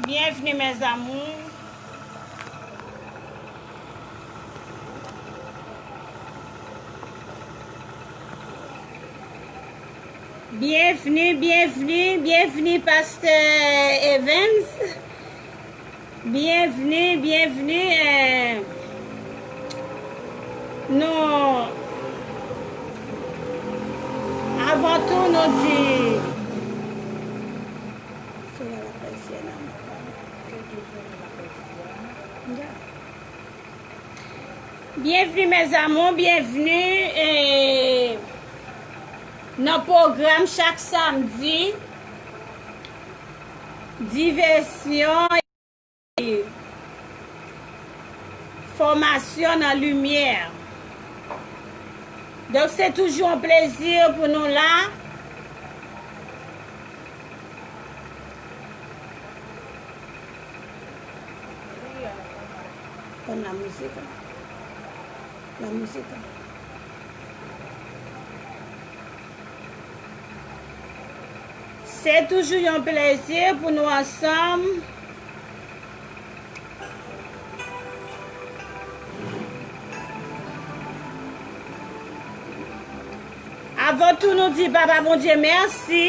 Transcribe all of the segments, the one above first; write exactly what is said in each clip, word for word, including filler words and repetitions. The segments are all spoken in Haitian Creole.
Bienvenue, mes amours. Bienvenue, bienvenue, bienvenue, Pasteur Evans. Bienvenue, bienvenue. Eh, nou, avan tou, nou di, Bienvenue, mes amours, bienvenue, eh, nan pwogram chak samdi, divèsyon e fòmasyon nan limyè. Donk, se toujou yon plezi pou nou la. Konn la mizik la. La mizik la. Se toujou yon plezi pou nou ansanm. Avan tou, nou di Papa Bondye mèsi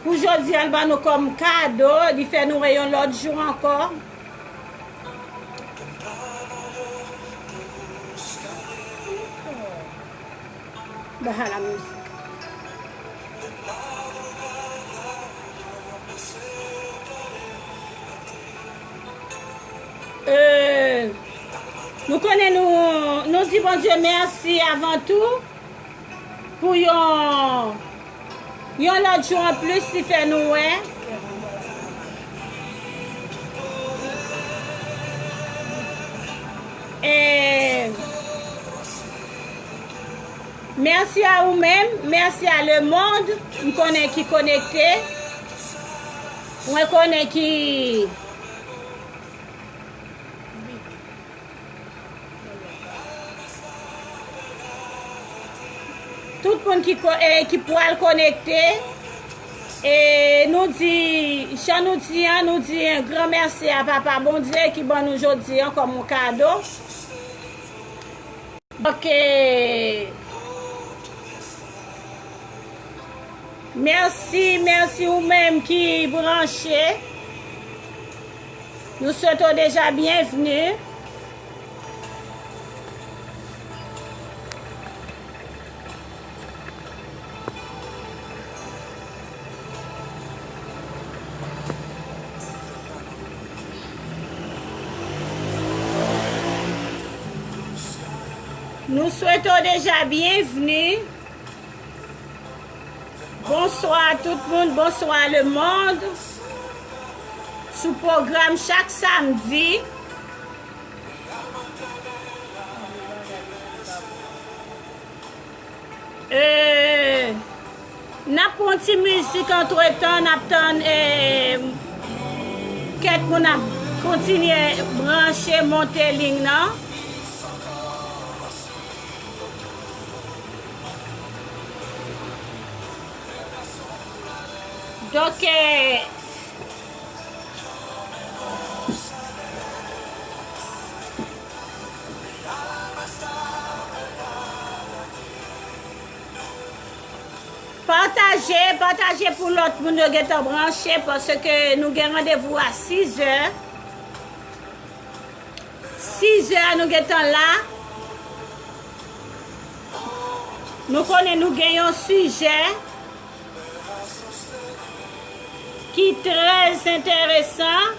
pou jodi a, l ban nou kòm kado, li fè nou wè yon lòt jou ankò. Baha la mizik. Euh, nou konnen nou, nou di Bondye mèsi avan tou pou yon, yon lòt jou anplis li fè nou wè. E mèsi a ou menm, mèsi a le monde, m konnen ki konekte, mwen konnen ki Tout moun ki, ko- e, ki pral konekte, e nou di, jan nou di an, nou di yon gran mèsi a Papa Bondye ki ban nou jodi an kòm yon kado. Donk, e, mèsi, mèsi ou menm ki branche. Nou swete w deja byenvni. Nou swete w deja byenvni. Bonswa tout moun, bonswa le monde. Sou pwogram chak samdi. Euh, n ap pran yon ti mizik antretan, n ap tann, eh, kèk moun ap kontinye branche, monte liy nan. Donk, eh, pataje, pataje pou lòt moun yo gentan branche, paske nou gen randevou a sizè. Sizè a nou gentan la. Nou konnen nou gen yon sijè ki trè enteresan.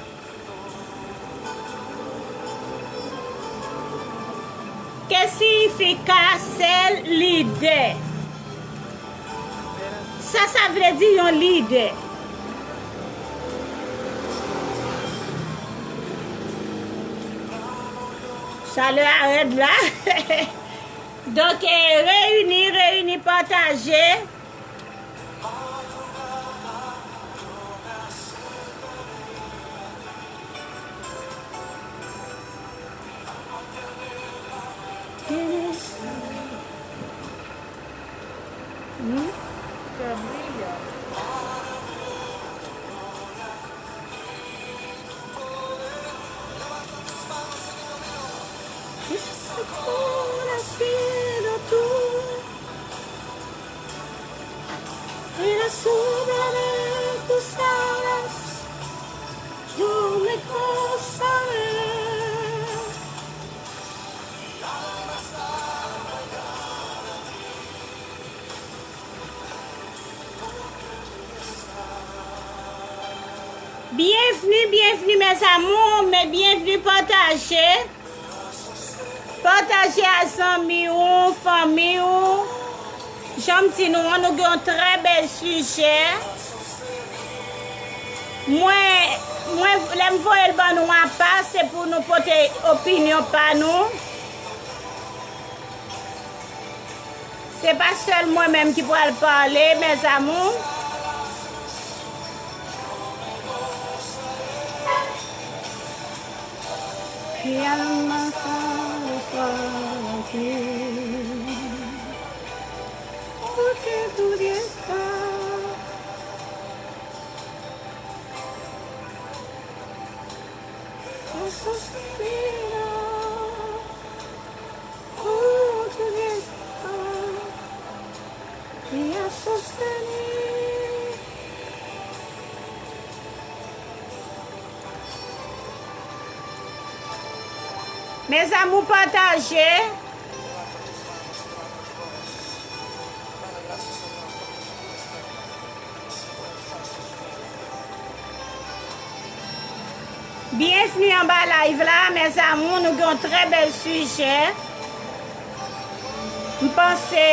Que signifie ser líder? Sa sa vle di yon lidè? Chalè a rèd la. Donk, eh, reyini, reyini, pataje. Hmm? Ahora ha sido tú, y la sombra de tus alas yo me gozaré. Byenvni, byenvni, mes amours, men byenvni, pataje. Pataje a zanmi ou, fanmi ou. Jan m di nou an, nou gen yon trè bèl sijè. Mwen, mwen, lè m voye l ban nou apa, se pou nou pote opinyon pa nou. Se pa sèl mwen menm ki pral pale, mes amours. Mi alma solo para ti, porque tú estás a sostener. Mes amours, pataje. Byenvni anba live la, mes amours, nou gen yon trè bèl sijè. M panse,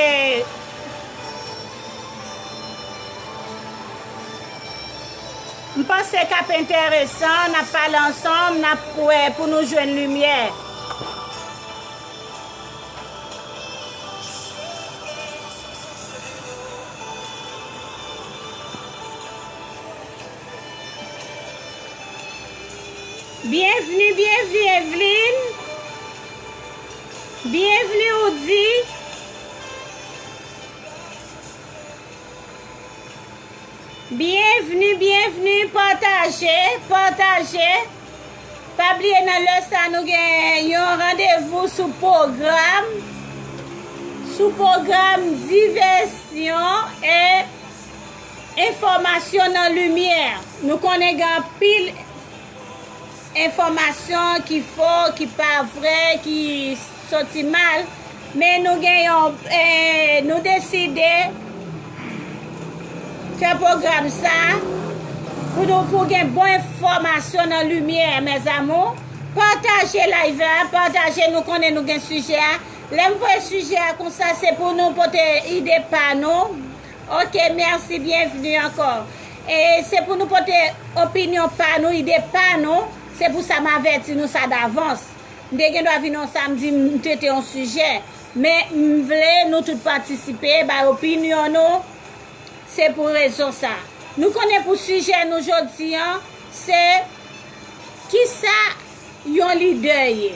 m panse k ap enteresan, n ap pale ansanm, n ap wè pou nou jwenn limyè. Byenvni, byenvni, Evelyne. Byenvni, Oudy. Byenvni, byenvni, pataje, pataje. Pa bliye nan lè sa nou gen yon randevou sou pwogram, sou pwogram divèsyon e enfòmasyon nan limyè. Nou konnen gen anpil enfòmasyon ki fo, ki pa vre, ki soti mal. Men nou gen yon, eh, nou deside fè pwogram sa pou nou, pou gen bon enfòmasyon nan limyè, mes amours. Pataje live la, pataje, nou konnen nou gen sijè a. Lè m voye sijè a konsa, se pou nou pote ide pa nou. Ok, mèsi, byenvni ankò. E se pou nou pote opinyon pa nou, ide pa nou. Se pou sa m avèti nou sa davans. M te gen dwa vin yon samdi, m trete yon sijè. Men m vle nou tout patisipe, bay opinyon nou. Se pou rezon sa. Nou konnen pou sijè nou jodi an, se kisa yon lidè ye.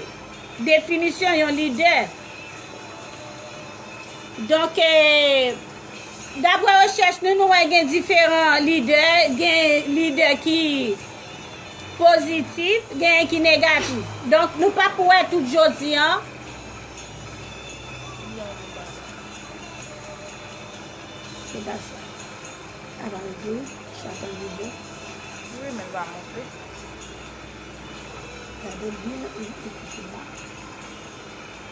Definisyon yon lidè. Donk, eh, daprè rechèch nou, nou wè gen diferan lidè, gen lidè ki pozitif, gen ki negatif. Donk, nou p ap wè tout jodi an. Se pa sa. Sa pa vle di sa konn vide. Wi, men l pa monte. Gade byen, wi, wi, wi, wi.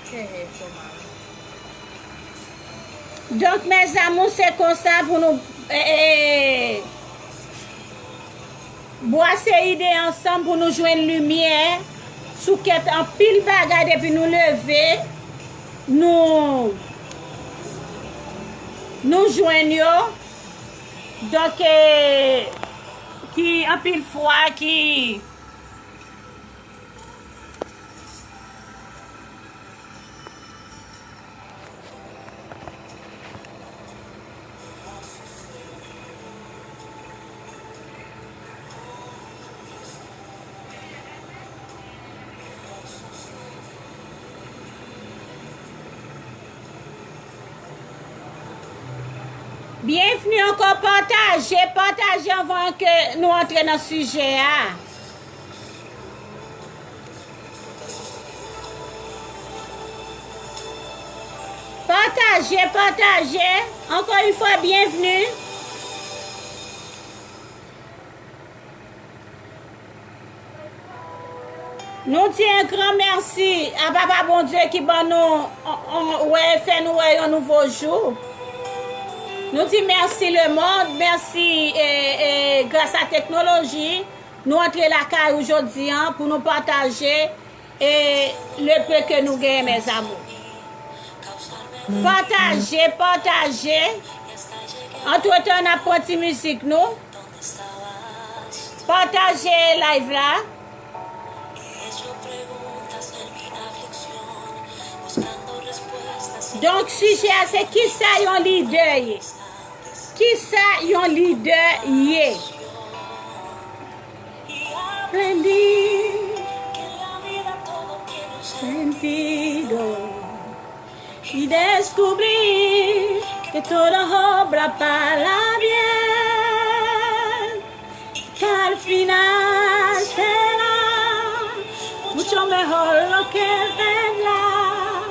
Kè fò mal. Donk, mes amours, se konsa pou nou, eh, eh, bwase ide ansanm pou nou jwenn limyè sou kèk anpil bagay depi nou leve, nou, nou jwenn yo. Donk, eh, ki anpil fwa ki Byenvni ankò, pataje, pataje anvan ke nou antre nan sijè a. Pataje, pataje. Encore une fois, bienvenue. Nou di yon gran mèsi a Papa Bondye ki ban nou, on, on, wè, fè nou wè yon nouvo jou. Nou di mèsi lemonn, mèsi, e, e, gras a teknoloji, nou antre lakay ou jodi an pou nou pataje, e, le peu que nou genyen, mes amours. Pataje, pataje. Antretan, n ap pran ti mizik nou. Pataje live la. Donk, sijè a se kisa yon lidè ye. Kisa yon lidè ye? Aprendí que la vida todo tiene un sentido. Y descubrí que todo obra para bien, y que al final será mucho mejor lo que vendrá.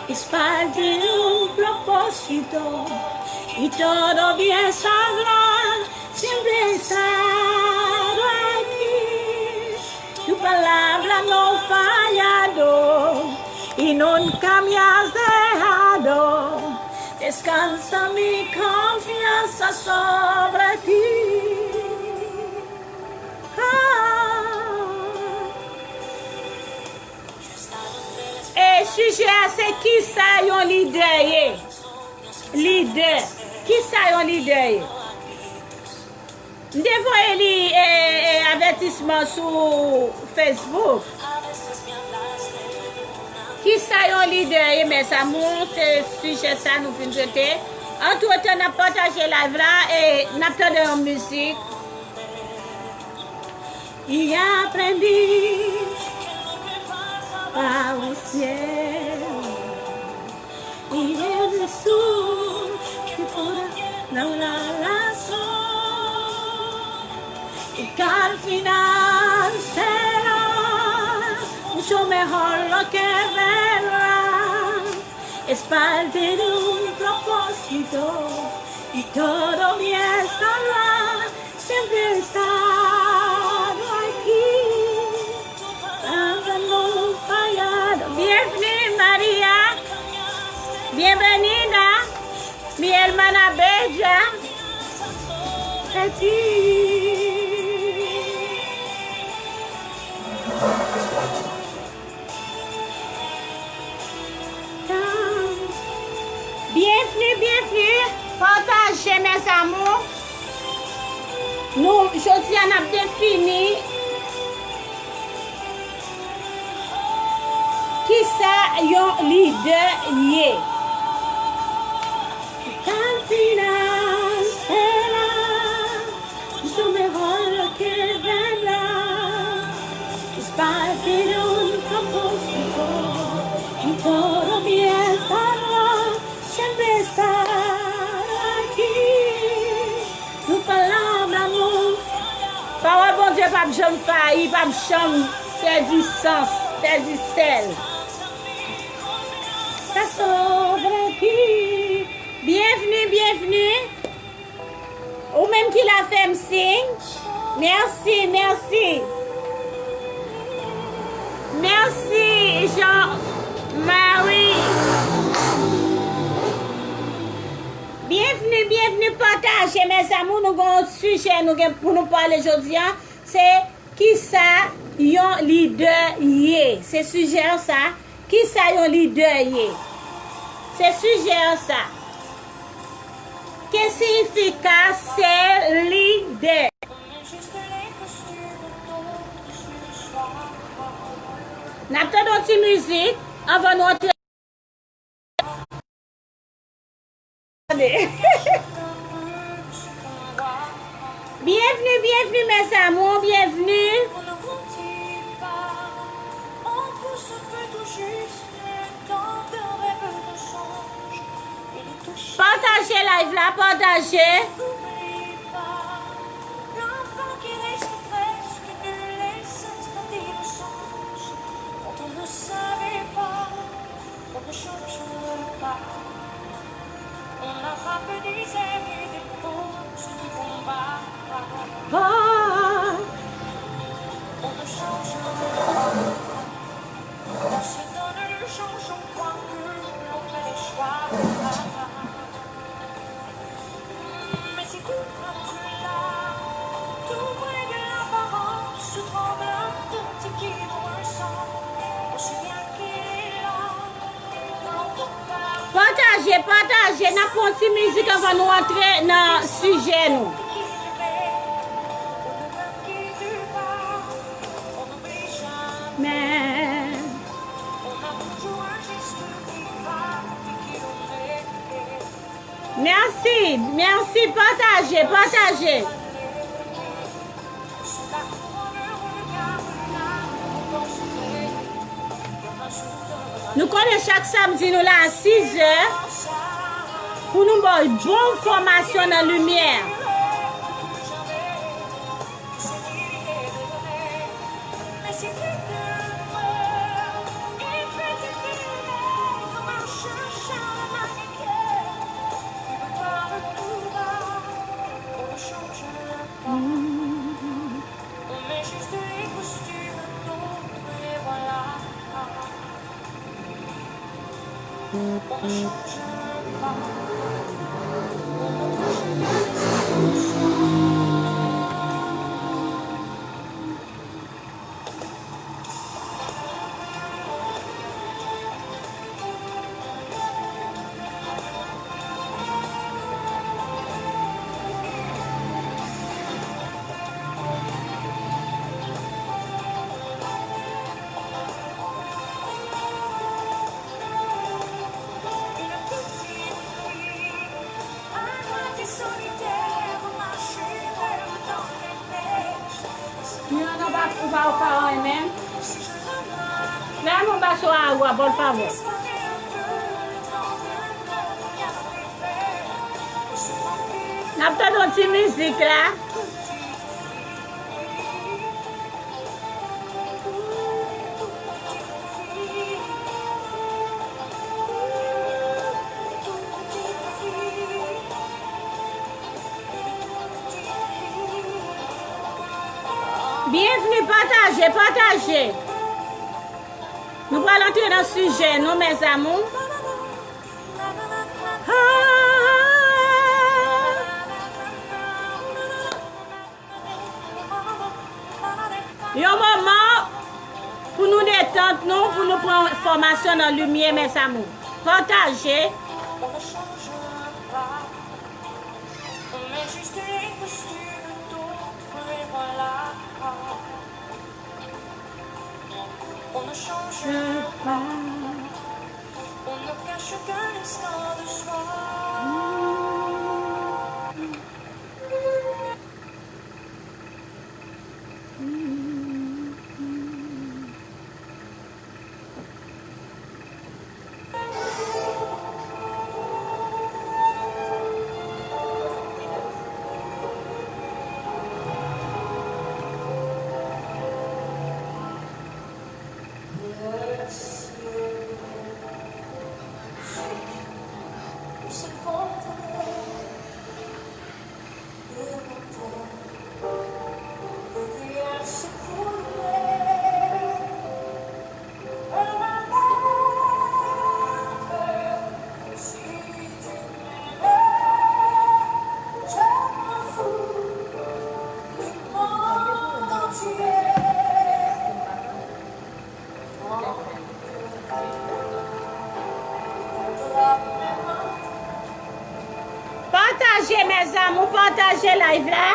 Es parte de un propósito y todo bien saldrá. Siempre he estado aquí. Tu palabra no ha fallado y nunca me has dejado. Descansa mi confianza sobre ti. Ah. E sijè a se kisa yon lidè ye? Lidè. Kisa yon lidè ye? M te voye li, e, e, avètisman sou Facebook. Kisa yon lidè ye, mes amours? Se sijè sa nou fin trete. Antretan, n ap pataje live la e n ap tande yon mizik. Y aprendí que lo que pasa va al cielo. Y en Jesús que podrá dar la razón. Y que al final será mucho mejor lo que vendrá. Es parte de un propósito y todo bien saldrá. Siempre he estado aquí, dando un fallado. Bienvenue, Maria. Bienvenida. Mi hermana bella. Aquí. Byenvni, byenvni. Pataje, mes amours. Nou, jodi a, n ap defini kisa yon lidè ye. Al final será mucho mejor lo que vendrá. Es parte de un propósito y todo bien saldrá. Siempre estará aquí. Tu palabra no falla. Pawòl Bondye p ap janm fayi, p ap janm pèdi sans, pèdi sèl. Está sobre ti. Byenvni, byenvni. Ou menm ki la, fè m siy. Mèsi, mèsi. Mèsi, Jean Marie. Byenvni, byenvni, pataje, mes amours. Nou gen yon sijè nou gen pou nou pale jodi a. Se kisa yon lidè ye? Se sijè sa. Kisa yon lidè ye? Se sijè sa. Que significa ser líder? N ap tande yon ti mizik anvan nou antre. Byenvni, byenvni, mes amours, byenvni. Pataje live la, pataje. Quand on ne savait pas, on ne change pas. Pataje, pataje, n ap pran yon ti mizik anvan nou antre nan sijè nou. Men. Mèsi, mèsi, pataje, pataje. Nou konnen chak samdi nou la a sizè pou nou ba w bon fòmasyon nan limyè. Ou pa, ou pa wè anyen menm. Lè nou ba sou a ou a, bon favè. N ap tande yon ti mizik la. Byenvni, pataje, pataje. Nou pral antre nan sijè nou, mes amours. Yon moman pou nou detant nou, pou nou pran fòmasyon nan limyè, mes amours. Pataje. Pataje, mes amours, pataje live la.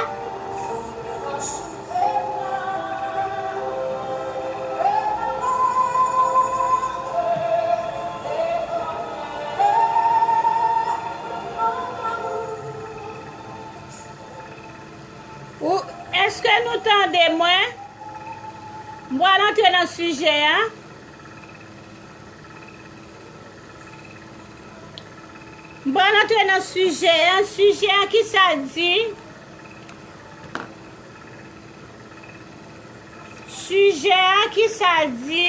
Ou, èske nou tande mwen? M pral antre nan sijè a. M pral antre nan sijè a. Sijè a, kisa l di? Sijè a, kisa l di?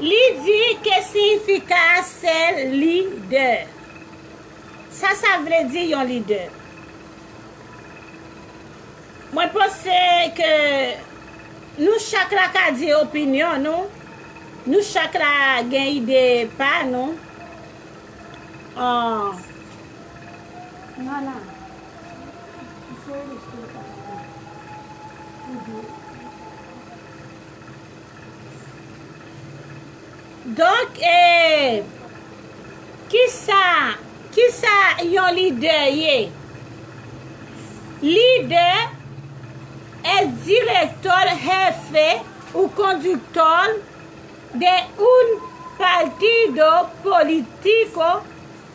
Li di ke siyifika a se lidè. Sa sa vle di yon lidè? Mwen panse ke nou chak la ka di opinyon nou. Nou chak la gen ide pa nou. Ah. Vwala. Donk, e, kisa, kisa yon lidè ye? Lidè es director, jefe u conductor de un partido político,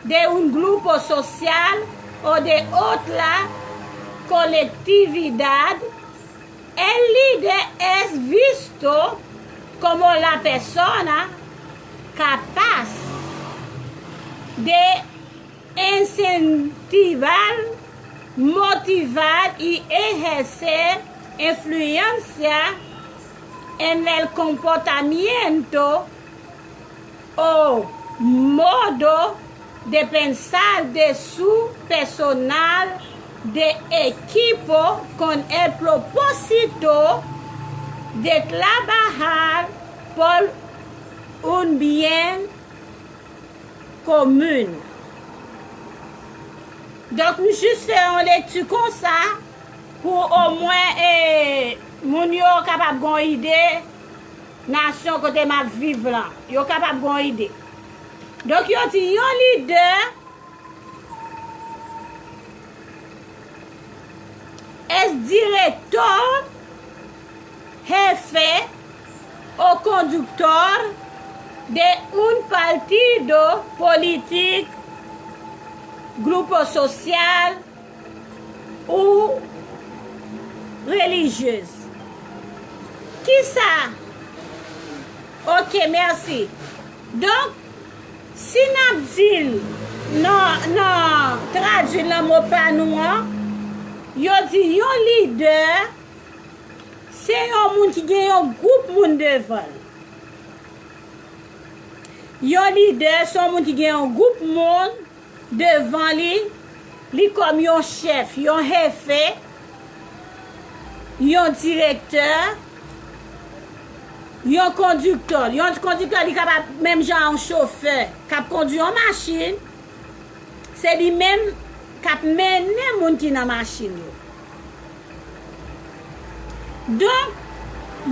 de un grupo social o de otra colectividad. El líder es visto como la persona capaz de incentivar, motivar y ejercer influencia en el comportamiento o modo de pensar de su personal de equipo con el propósito de trabajar por un bien común. Donk, m jis fè yon lekti konsa pou omwen, e, moun yo kapab gon ide nasyon kote m ap viv lan. Yo kapab gon ide. Donk, yo di yon lidè es director, jefe o conductor de un partido político, grupo social u religioso. Kisa? Ok, mèsi. Donk, si n ap di l nan, nan tradui l nan mo pa nou an, yo di yon lidè, se yon moun ki gen yon gwoup moun devan l. Yon lidè, se yon moun ki gen yon gwoup moun devan li, li kòm yon chèf, yon jefe, yon direktè, yon kondiktè. Yon kondiktè, li kapab menm jan yon chofè k ap kondui yon machin, se li menm k ap mennen moun ki nan machin yo. Donk,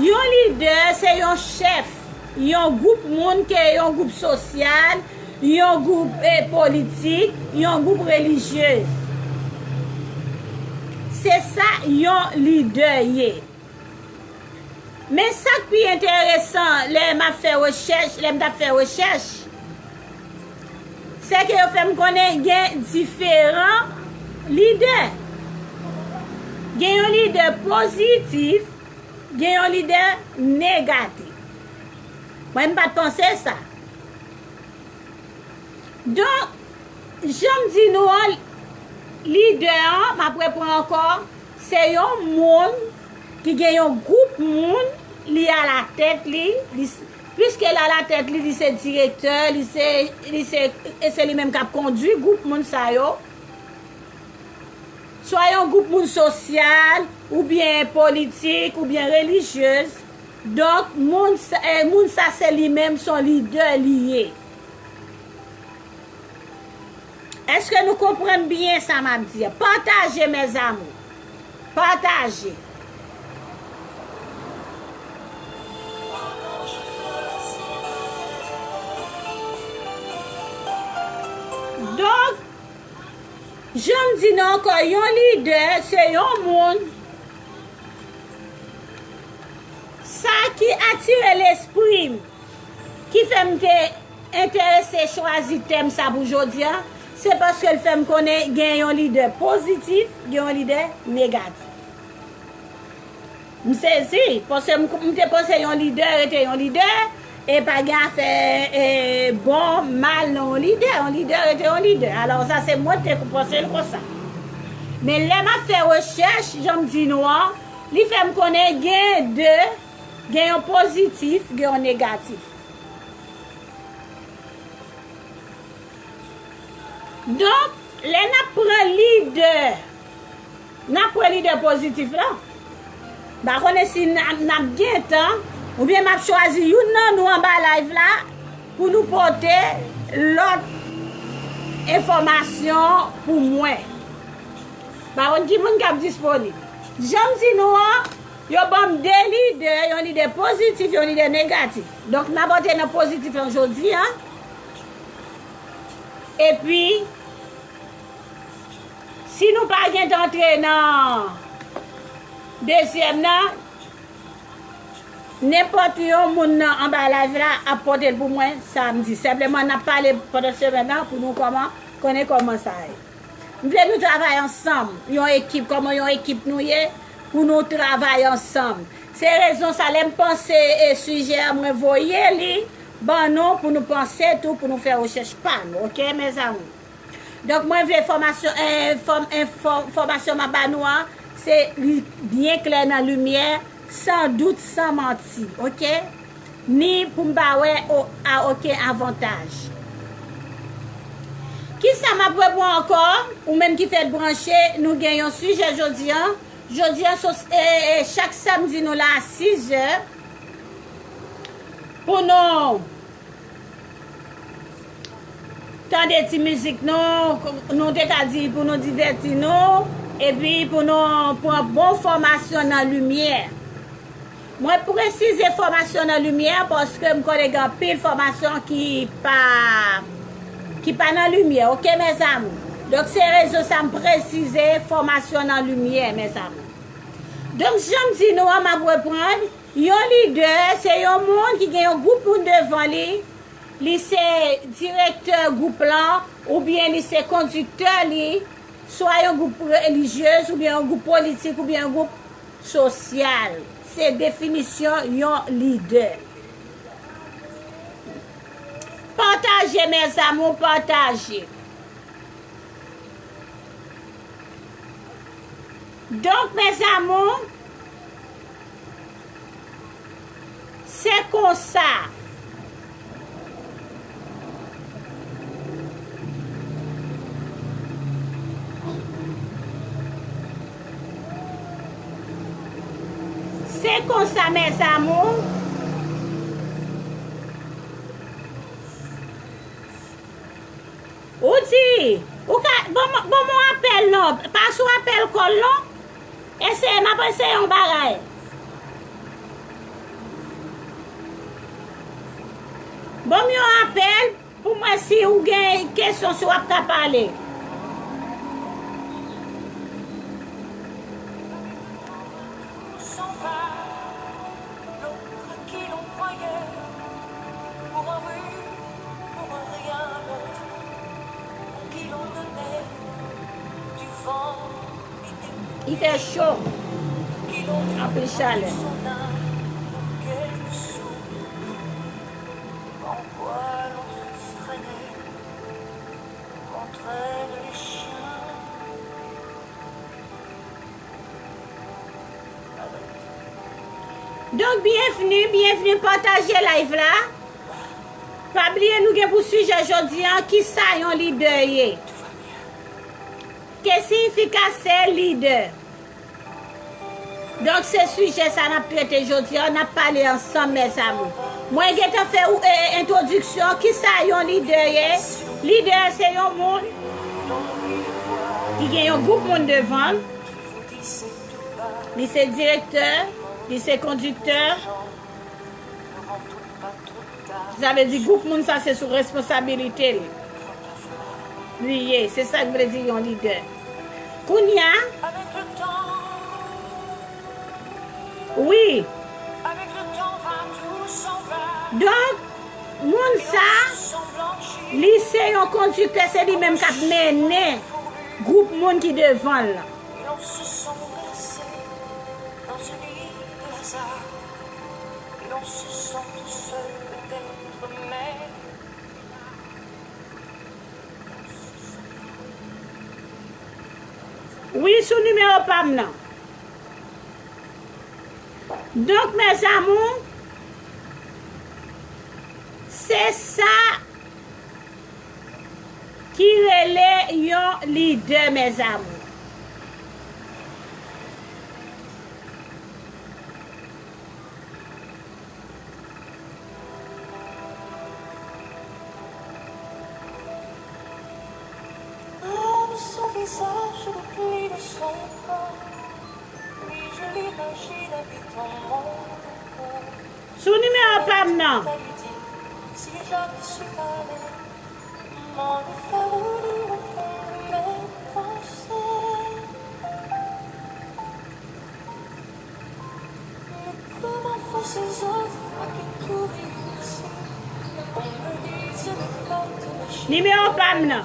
yon lidè se yon chèf, yon gwoup moun ke yon gwoup sosyal, yon gwoup, e, politik, yon gwoup relijyez. Se sa yon lidè ye. Men sa k pi enteresan lè m ap fè rechèch, lè m t ap fè rechèch, se ke yo fè m konnen gen diferan lidè. Gen yon lidè pozitif, gen yon lidè negatif. Mwen, m pa t panse sa. Donk, jan m di nou an, lidè an, m ap reprann ankò, se yon moun ki gen yon gwoup moun, li alatèt li, li s-, piske l alatèt li, li se direktè, li se, li se, e se li menm k ap kondui gwoup moun sa yo. Swa yon gwoup moun sosyal, oubyen politik, oubyen relijyez. Donk, moun sa, e, moun sa se li menm, se yon lidè li ye. Èske nou konprann byen sa m ap di a? Pataje, mes amours. Pataje. Donk, jan m di nou ankò, yon lidè, se yon moun, sa ki atire lespri m, ki fè m te enterese chwazi tèm sa pou jodi a, se paske l fè m konnen gen yon lidè pozitif, gen yon lidè negatif. M sezi, paske m, m te panse yon lidè rete yon lidè, e pa gen afè, e, bon, mal nan yon lidè, yon lidè rete yon lidè. Alò, sa se mwen te panse l konsa. Men lè m ap fè rechèch, jan m di nou an, li fè m konnen gen de, gen yon pozitif, gen yon negatif. Donk, lè n ap pran lidè, n ap pran lidè pozitif la. M pa konnen si n ap, n ap gen tan, oubyen m ap chwazi youn nan nou anba live la pou nou pote lòt enfòmasyon pou mwen. M pa konn ki moun k ap disponib. Jan m di nou an, Yo ban m de lidè, yon lidè pozitif, yon lidè negatif. Donk, n ap antre nan pozitif lan jodi a. Epi, si nou pa gentan antre nan dezyèm nan, nenpòt yon moun nan anba live la ap pote l pou mwen samdi. Senpleman, n ap pale pandan semèn nan pou nou kòman, konnen kòman sa ye. M vle nou travay ansanm, yon ekip, kòman yon ekip nou ye, pou nou travay ansanm. Se rezon sa, lè m panse e sijè a, mwen voye li ban nou pou nou panse tou, pou nou fè rechèch pa nou, oke, mezanmi? Donk, mwen vle fòmasyon, eh, fòm-, eh, fò-, fòmasyon m ap ba nou an, se li byen klè nan limyè, san dout, san manti, oke? Ni pou m pa wè o-, a okenn avantaj. Kisa m ap reprann ankò? Ou menm ki fèk branche, nou gen yon sijè jodi an. Jodi an, sos-, e, e, chak samdi, nou la a sis zè pou nou tande ti mizik nou, nou te ka di pou nou divèti nou, epi pou nou pran bon fòmasyon nan limyè. Mwen presize fòmasyon nan limyè paske m konnen gen anpil fòmasyon ki pa, ki pa nan limyè, oke, mezanmi? Donk, se rezon sa m presize fòmasyon nan limyè, mezanmi. Donk, jan m di nou an, m ap reprann, yon lidè, se yon moun ki gen yon gwoup moun devan li, li se direktè gwoup lan, oubyen li se kondiktè li, swa yon gwoup relijyez, oubyen yon gwoup politik, oubyen yon gwoup sosyal. Se definisyon yon lidè. Pataje, mes amours, pataje. Donk, mes amours, se konsa. Se konsa, mes amours. Ou di, ou ka, ban m, ban m yon apèl non, pa sou apèl kòl non. Eseye, m ap eseye yon bagay. Ban m yon apèl pou m wè si ou gen kesyon, si w ap ka pale. S'en va, l'autre qui l'on croyait pour un rue, pour un rien d'autre, à qui l'on donnait du vent et des... Il fait chaud. Qui l'on dut... Anpil chalè. Son âme pour quelques sous. Devant quoi l'on se traînait, on traîne les chiens. Donk, byenvni, byenvni, pataje live la. Pa bliye, nou gen pou sijè jodi an, kisa yon lidè ye? Ke siyifikasyon lidè? Donk, se sijè sa n ap trete jodi an, n ap pale ansanm, mes amours. Mwen gentan fè ou, e, e, entwodiksyon, kisa yon lidè ye? Lidè se yon moun ki gen yon gwoup moun devan l. Li se direktè, li se kondiktè. Sa vle di gwoup moun sa se sou responsabilite li. Li ye, se sa k vle di yon lidè. Kounye a, wi. Donk, moun sa, li se yon kondiktè, se li menm k ap mennen gwoup moun ki devan l lan. Et l'on se sent tout seul peut-être, mais... Wi, sou nimewo pa m nan. Donk, mes amours, se sa ki rele yon lidè, mes amours. L'ombre sous visage de plis de son corps. Puis-je lire Sou nimewo pa m nan. Nimewo pa m nan.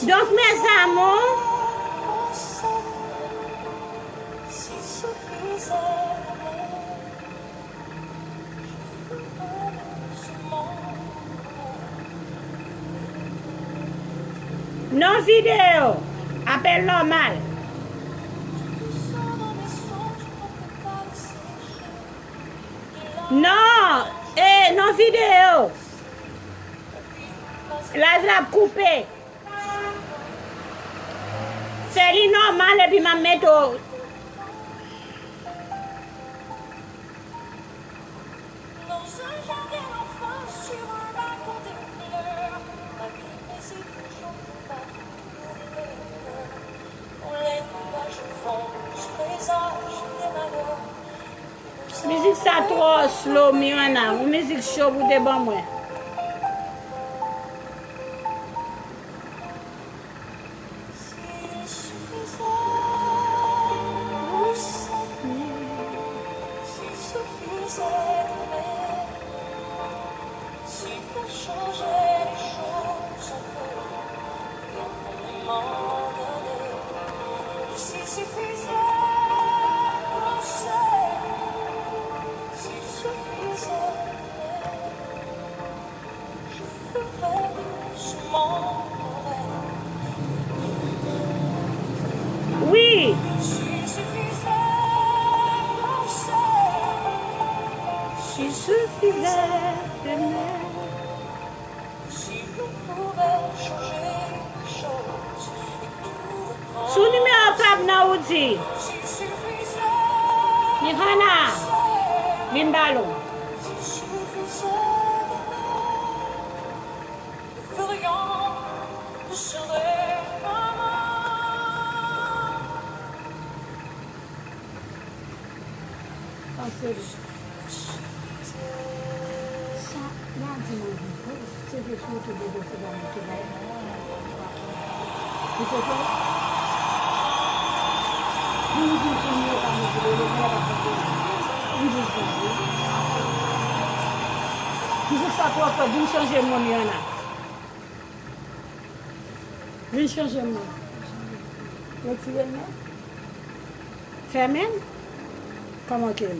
Donk, mes amours, non videyo, apèl nòmal. Non, e, non videyo. Live la ap koupe. Fè li nòmal epi m ap mete w. Mizik sa twò slow, Mirana. Yon mizik cho pou te ban mwen. Wi. Sou nimewo pa m nan ou di. Mirana, vin bal ou. Pase li. Sa, y a di nan vivo, se vre sou YouTube, yo fè bagay ki bay. Li te fè. Li di pou yo pa mete le, le, le, le, li di sa, wi. Mizik sa twò fò, vin chanje m non, Mirana. Vin chanje m non. Retire l non. Fèmen l? Kòman ke l?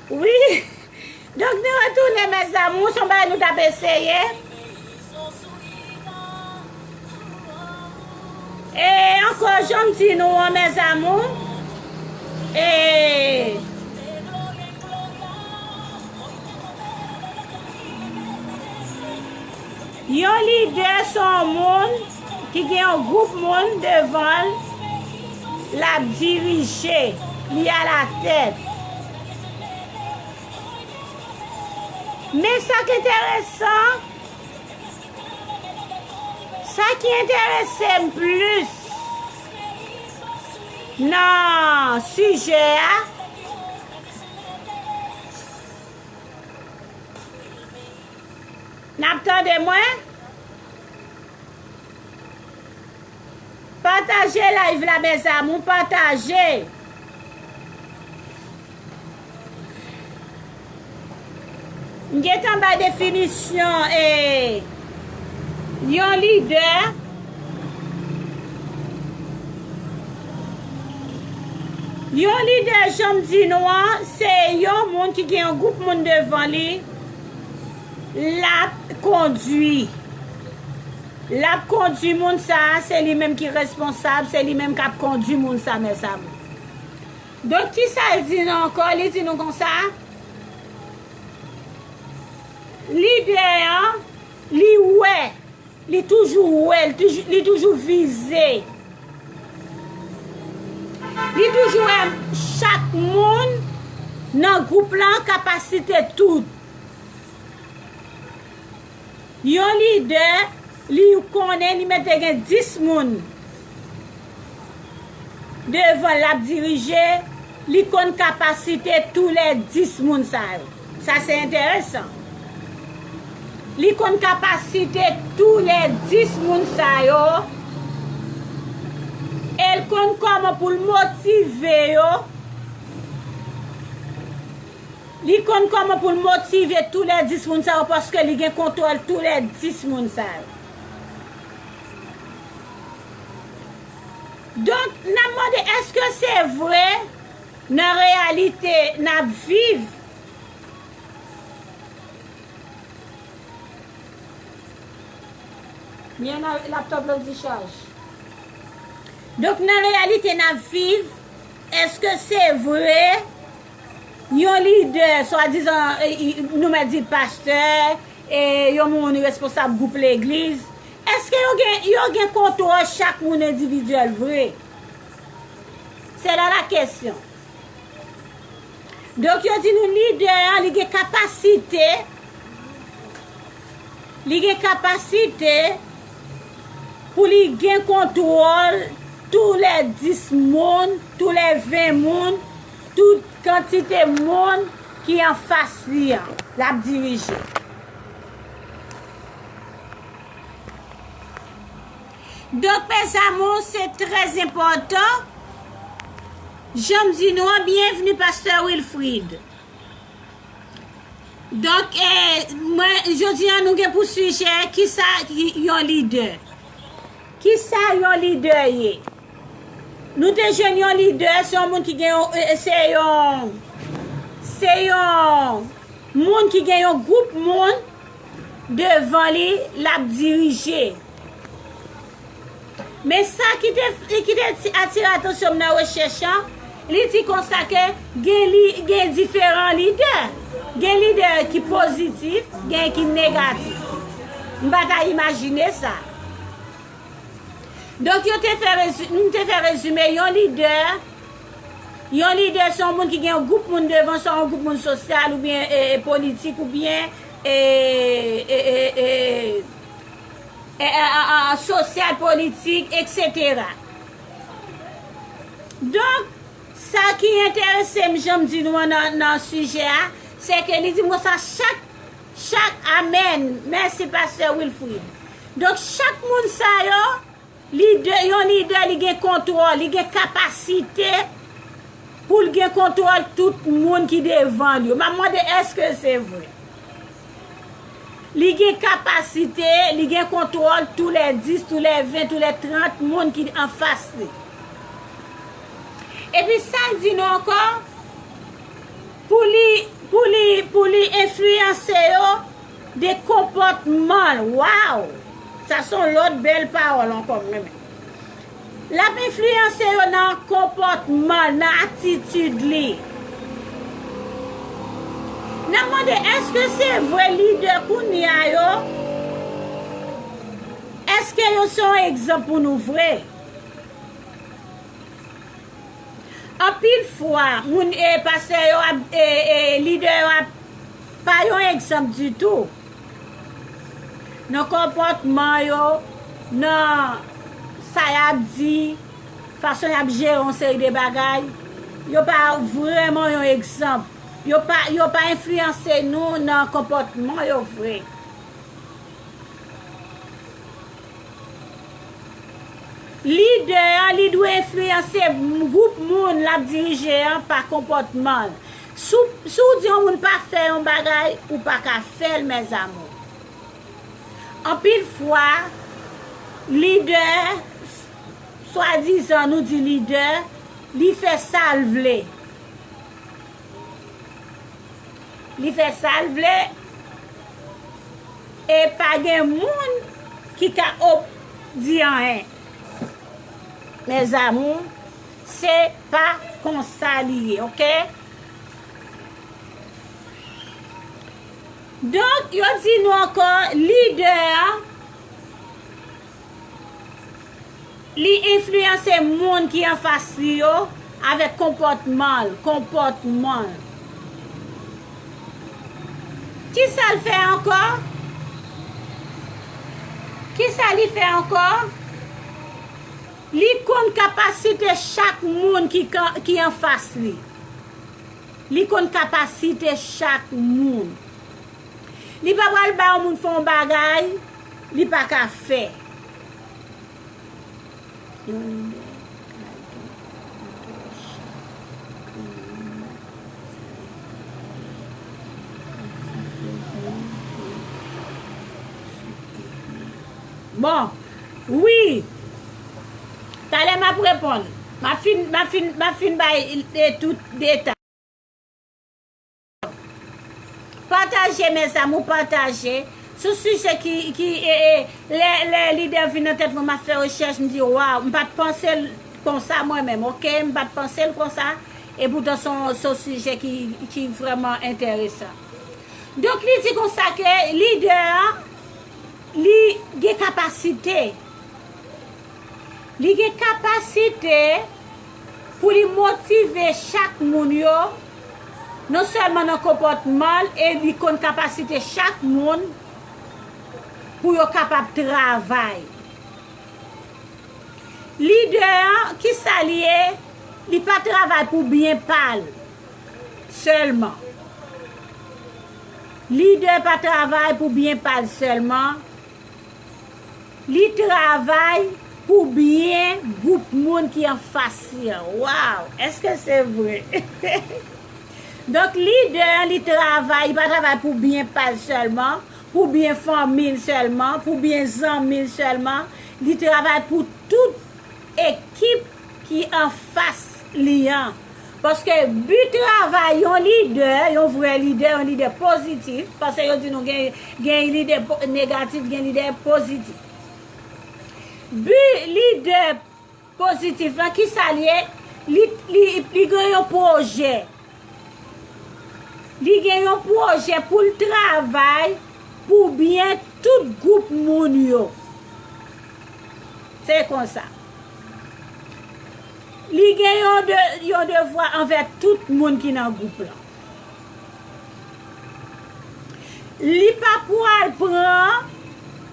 Wi. Donk, nou retounen, mes amours, se yon bagay nou t ap eseye. E ankò, jan m di nou an, mes amours, e yon lidè se yon moun ki gen yon gwoup moun devan l, l ap dirije, li alatèt. Men sa k enteresan, sa ki enterese m plis nan sijè a, n ap tande mwen? Pataje live la, mes amours, pataje. M gentan bay definisyon, e, yon lidè. Yon lidè, jan m di nou an, se yon moun ki gen yon gwoup moun devan li, l ap kondui. L ap kondui moun sa a, se li menm ki responsab, se li menm k ap kondui moun sa a, mes amours. Donk, kisa l di nou ankò? Li di nou konsa, Lidè an, li wè, li toujou wè, li toujou, li toujou vize. Li toujou wè chak moun nan gwoup lan kapasite tout. Yon lidè, li konnen li mete gen dis moun devan l ap dirije, li konn kapasite tou lè dis moun sa yo. Sa se enteresan. Li konn kapasite tou lè dis moun sa yo, e l konn kòman pou l motive yo. Li konn kòman pou l motive tou lè dis moun sa yo, paske li gen kontwòl tou lè dis moun sa yo. Donk, n ap mande, èske se vre nan reyalite n ap viv? Mwen nan laptòp la di chaj. Donk, nan reyalite n ap viv, èske se vre yon lidè, swadizan, e, e, nou mèt di pastè, e, yon moun responsab gwoup legliz, èske yo gen, yo gen kontwòl chak moun endividyèl vre? Se la la kesyon. Donk, yo di nou lidè an, li gen kapasite, li gen kapasite pou li gen kontwòl tou lè dis moun, tou lè ven moun, tout kantite moun ki anfas li an, l ap dirije. Donk, mes amours, se trè enpòtan. Jan m di nou an, byenvni, Pastè Wilfrid. Donk, e, mwen, jodi an, nou gen pou sijè, kisa ki yon lidè? Kisa yon lidè ye? Nou te jwenn yon lidè, se yon moun ki gen yon, e, e, se yon, se yon moun ki gen yon gwoup moun devan li, l ap dirije. Men sa ki te, ki te ti-, atire atansyon m nan rechèch an, li di konsa ke gen li, gen diferan lidè. Gen lidè ki pozitif, gen ki negatif. M pa ta imajine sa. Donk, yo te fè rezi-, m te fè rezime yon lidè. Yon lidè se yon moun ki gen yon gwoup moun devan, swa yon gwoup moun sosyal oubyen, e, e, politik oubyen, e, e, e, e, e, a, a, a, sosyal, politik, etsetera. Donk, sa ki enterese m, jan m di nou an nan, nan sijè a, se ke li di m konsa, chak, chak, amèn, mèsi, Pastè Wilfrid. Donk, chak moun sa yo, lidè, yon lidè, li gen kontwòl, li gen kapasite pou l gen kontwòl tout moun ki devan l yo. M ap mande, èske se vre? Li gen kapasite, li gen kontwòl tou lè dis, tou lè ven, tou lè trant moun ki anfas li. Epi sa l di nou ankò, pou li, pou li, pou li enfliyanse yo de konpòtman l. Waw! Sa se yon lòt bèl pawòl ankò, m renmen. L ap enfliyanse yo nan konpòtman l, nan atitid li. N ap mande, èske se vre lidè kounye a yo? Èske yo se yon egzanp pou nou vre? Anpil fwa, moun, e, pastè yo ap, e, e, lidè yo ap pa yon egzanp ditou. Nan konpòtman yo, nan sa y ap di, fason y ap jere yon seri de bagay, yo pa vrèman yon egzanp. Yo pa, yo pa enfliyanse nou nan konpòtman yo vre. Lidè an, li dwe enfliyanse m-, gwoup moun l ap dirije an pa konpòtman l. Si w, si w di yon moun pa fè yon bagay, ou pa ka fè l, mes amours. Anpil fwa, lidè, swadizan nou di lidè, li fè sa l vle. Li fè sa l vle, e pa gen moun ki ka op-, di anyen. Mes amours, se pa konsa li ye, oke? Donk, yo di nou ankò, lidè a, li enfliyanse moun ki anfas li yo avèk konpòtman l, konpòtman l. Kisa l fè ankò? Kisa li fè ankò? Li konn kapasite chak moun ki, ki anfas li. Li konn kapasite chak moun. Li pa pral ba yon moun fè yon bagay li pa ka fè. Yon lidè ka gen plizyè chèf ke moun nan. Bon, wi. Talè m ap reponn. M ap fin, m ap fin, m ap fin bay, e, tout detay. Pataje, mes amours, pataje. Sou sijè ki, ki, e, e, lè, lè lidè vin nan tèt mwen, m ap fè rechèch, m di, waw, m pa t panse l konsa mwen menm, oke? M pa t panse l konsa, e poutan se yon, se yon sijè ki, ki vrèman enteresan. Donk, li di konsa ke lidè an, li gen kapasite. Li gen kapasite pou li motive chak moun yo, non sèlman nan konpòtman l, e li konn kapasite chak moun pou yo kapab travay. Lidè an, kisa li ye? Li pa travay pou byen pa l sèlman. Lidè pa travay pou byen pa l sèlman. Li travay pou byen gwoup moun ki anfas li an. Waw! Èske se vre? Donk, lidè an, li travay, li pa travay pou byen pa l sèlman, pou byen fanmi l sèlman, pou byen zanmi l sèlman. Li travay pou tout ekip ki anfas li an. Paske bi travay yon lidè, yon vrè lidè, yon lidè pozitif, paske yo di nou gen, gen lidè po-, negatif, gen lidè pozitif. Bi lidè pozitif lan, kisa l ye? Li, li, li gen yon pwojè. Li gen yon pwojè pou l travay pou byen tout gwoup moun yo. Se konsa. Li gen yon de-, yon devwa anvè tout moun ki nan gwoup lan. Li pa pral pran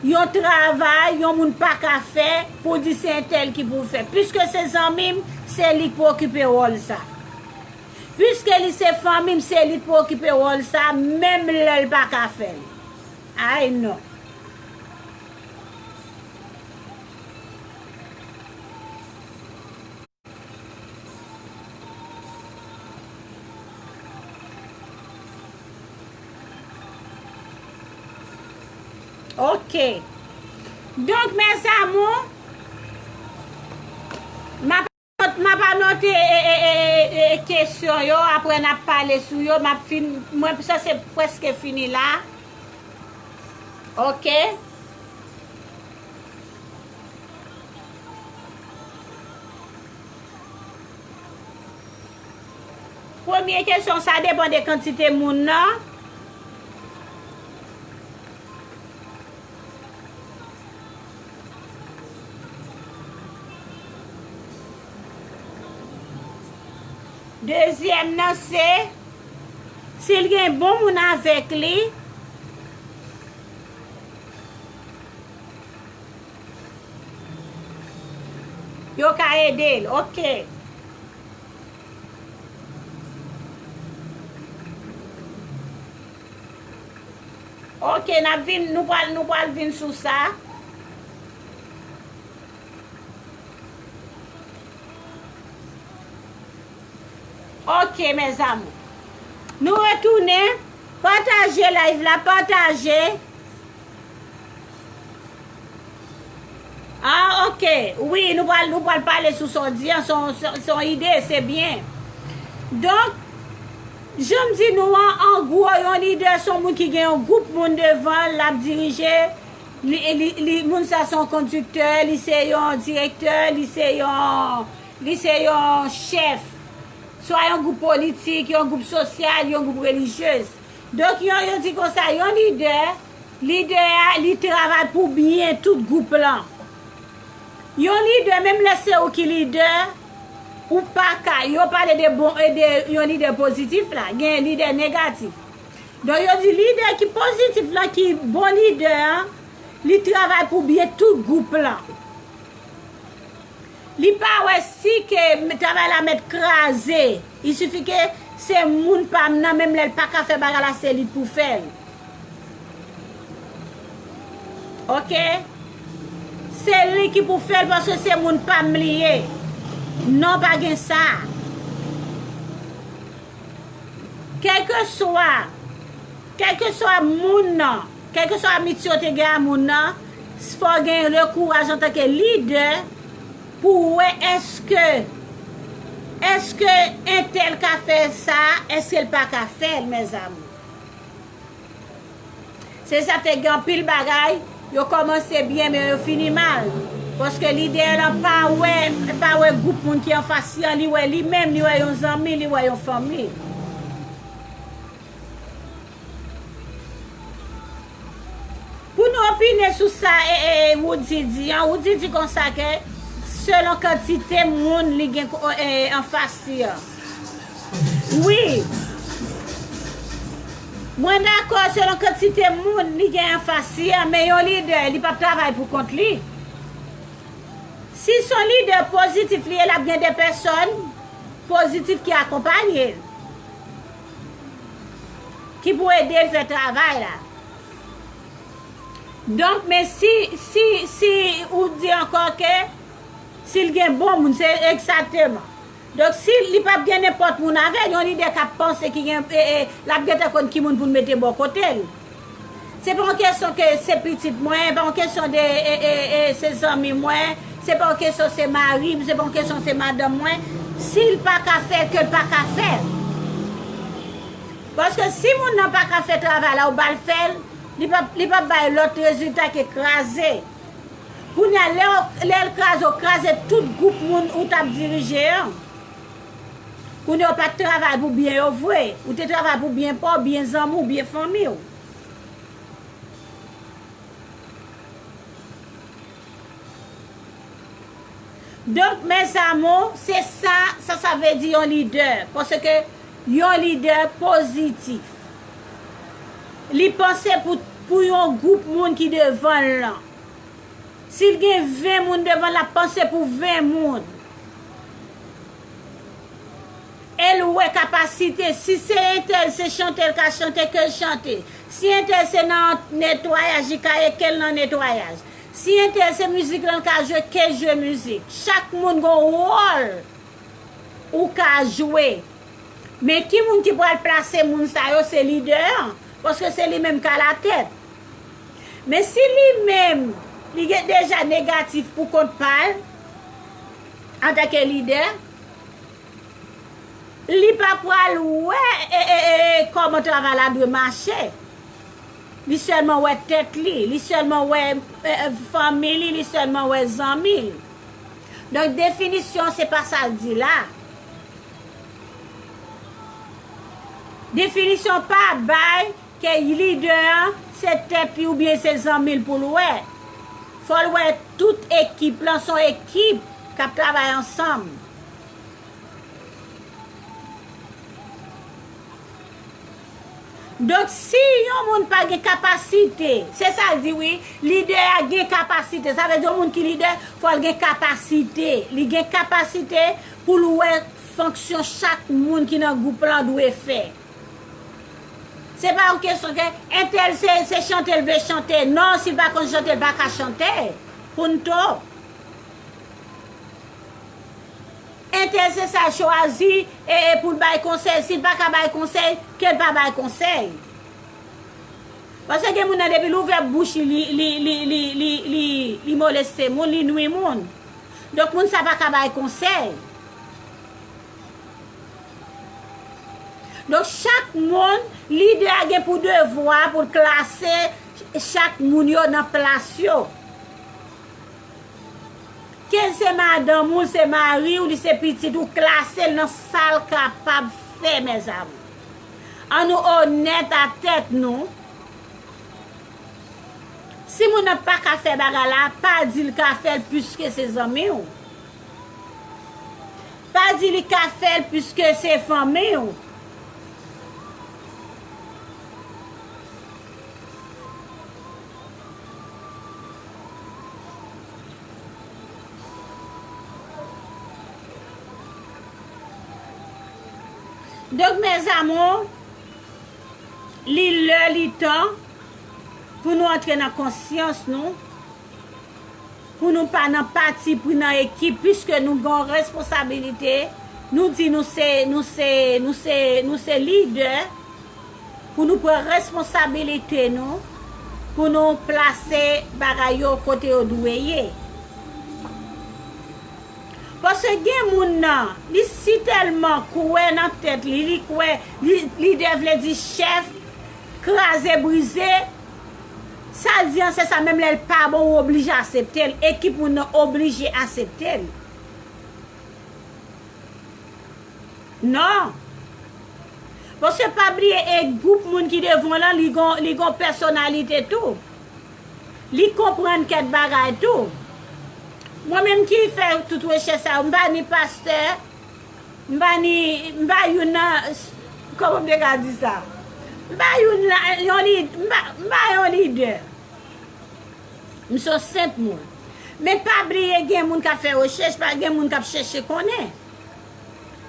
yon travay yon moun pa ka fè pou di se entèl ki pou fè. Piske se zanmi m, se li k pou okipe wòl sa. Piske li se fanmi m, se li k pou okipe wòl sa, menm lè l pa ka fè l. Ay non. Ok. Donk, mes amours, m ap, m ap anote, e, e, e, e, e, kesyon yo, apre n ap pale sou yo, m ap fin, mwen, sa se prèske fini la. Ok. Premye kesyon, sa depann de kantite moun nan. Dezyèm nan se, si l gen bon moun avèk li, yo ka ede l. Ok. Ok, n ap vin, nou pral, nou pral vin sou sa. Ok, mes amours. Nou retounen. Pataje live la, pataje. Ah, ok. Wi, nou pral, nou pral pale sou sa w di an, se yon, se yon, se yon ide, se byen. Donk, jan m di nou an, an gwo, yon lidè se yon moun ki gen yon gwoup moun devan l, l ap dirije. Li, li, li, moun sa se yon kondiktè, li se yon direktè, li se yon, li se yon chèf. Swa yon gwoup politik, yon gwoup sosyal, yon gwoup relijyez. Donk, yon, yo di konsa, yon lidè, lidè a, li travay pou byen tout gwoup lan. Yon lidè, menm lè se ou ki lidè, ou pa ka, yo pale de bon, e de yon lidè pozitif la, gen lidè negatif. Donk, yo di lidè ki pozitif lan, ki bon lidè an, li travay pou byen tout gwoup lan. Li pa wè si ke travay la mèt kraze. Il suffit ke se moun pa m nan, menm lè l pa ka fè bagay la, se li k pou fè l. Oke? Se li ki pou fè l paske se moun pa m li ye. Non, pa gen sa. Kèlkeswa, kèlkeswa moun nan, kèlkeswa amitye w te gen a moun nan, fò w gen le kouraj antanke lidè pou w wè èske, èske entèl ka fè sa, èske l pa ka fè l, mes amours. Se sa fè gen anpil bagay, yo kòmanse byen, men yo fini mal. Paske lidè lan pa wè, pa wè gwoup moun ki anfas li an, li wè li menm, li wè yon zanmi, li wè yon fanmi. Pou nou opine sou sa, e, e, e, Woody di an, Woody di konsa ke selon kantite moun li gen ko-, e, anfas li an. Wi. Mwen dakò selon kantite moun li gen anfas li an, men yon lidè, li p ap travay pou kont li. Si se yon lidè pozitif li ye, l ap gen de pèsòn pozitif ki akonpaye l, ki pou ede l fè travay la. Donk, men si, si, si ou di ankò ke si l gen bon moun, se egzakteman. Donk, si li p ap gen nenpòt moun avè l, yon lidè k ap panse ki gen, e, e, l ap gentan konn ki moun pou l mete bò kote l. Se pa yon kesyon ke se pitit mwen, pa yon kesyon de, e, e, e, se zanmi mwen, se pa yon kesyon se mari m, se pa yon kesyon se madanm mwen. Si l pa ka fè l, ke l pa ka fè l. Paske si moun nan pa ka fè travay la, ou ba l fè l, li p ap, li p ap bay lòt rezilta ke kraze. Kounye a, lè w, lè l kraze, w kraze tout gwoup moun ou t ap dirije an. Kounye a, w pa t travay pou byen yo vre. Ou te travay pou byen pa w, byen zanmi w, byen fanmi w. Donk, mes amours, se sa, sa, sa vle di yon lidè. Paske yon lidè pozitif. Li panse pou, pou yon gwoup moun ki devan l lan. Si l gen ven moun devan l, l ap panse pou ven moun. E l wè kapasite. Si se entèl se chante l ka chante, ke l chante. Si entèl se nan netwayaj li ka ye, ke l nan netwayaj. Si entèl se mizik lan l ka jwe, ke l jwe mizik. Chak moun gen yon wòl ou ka jwe. Men ki moun ki pral plase moun sa yo, se lidè an, paske se li menm k alatèt. Men si li menm, li gen deja negatif pou kont pa l, antanke lidè, li pa pral wè, e, e, e, e, kòman travay la dwe mache. Li sèlman wè tèt li, li sèlman wè, e, e, fanmi li, li sèlman wè zanmi l. Donk, definisyon, se pa sa l di la. Definisyon pa bay ke lidè an, se tèt li oubyen se zanmi l pou l wè. Fò l wè tout ekip lan, se yon ekip k ap travay ansanm. Donk, si yon moun pa gen kapasite, se sa l di wi, lidè a gen kapasite. Sa vle di yon moun ki lidè, fò l gen kapasite. Li gen kapasite pou l wè fonksyon chak moun ki nan gwoup lan dwe fè. Se pa yon kesyon ke entèl se, se chante l vle chante. Non, si l pa konn chante, l pa ka chante. Punto. Entèl se sa l chwazi, e, e pou l bay konsèy. Si l pa ka bay konsèy, ke l pa bay konsèy. Paske gen moun nan, depi l ouvè bouch li, li, li moleste moun, li nwi moun. Donk, moun sa pa ka bay konsèy. Donk, chak moun, lidè a gen pou devwa pou l klase chak moun yo nan plas yo. Ke l se madanm ou, l se mari w, li se pitit ou, klase l nan sa l kapab fè, mes amours. An nou onèt a tèt nou. Si moun nan pa ka fè bagay la, pa di l ka fè l piske se zanmi w. Pa di li ka fè l piske se fanmi w. Donk, mes amours, li lè, li tan pou nou antre nan konsyans nou, pou nou pa nan pati pri nan ekip, piske nou gen yon responsabilite, nou di nou se, nou se, nou se, nou se lidè, pou nou pran responsabilite nou, pou nou plase bagay yo kote yo dwe ye. Paske gen moun nan, li si tèlman kwè nan tèt li, li kwè, li, lidè vle di chèf, kraze, brize, sa l di an se sa, menm lè l pa bon, ou oblije aksepte l, ekip moun nan oblije aksepte l. Non. Paske pa bliye, e gwoup moun ki devan w lan, li gon, li gon pèsonalite tou. Li konprann kèk bagay tou. Mwen menm ki fè tout rechèch sa yo, m pa ni pastè, m pa ni, m pa youn nan, kòman m te ka di sa? M pa youn nan, yon li, m pa, m pa yon lidè. M se yon senp moun. Men pa bliye, gen moun k ap fè rechèch, pa gen moun k ap chèche konnen.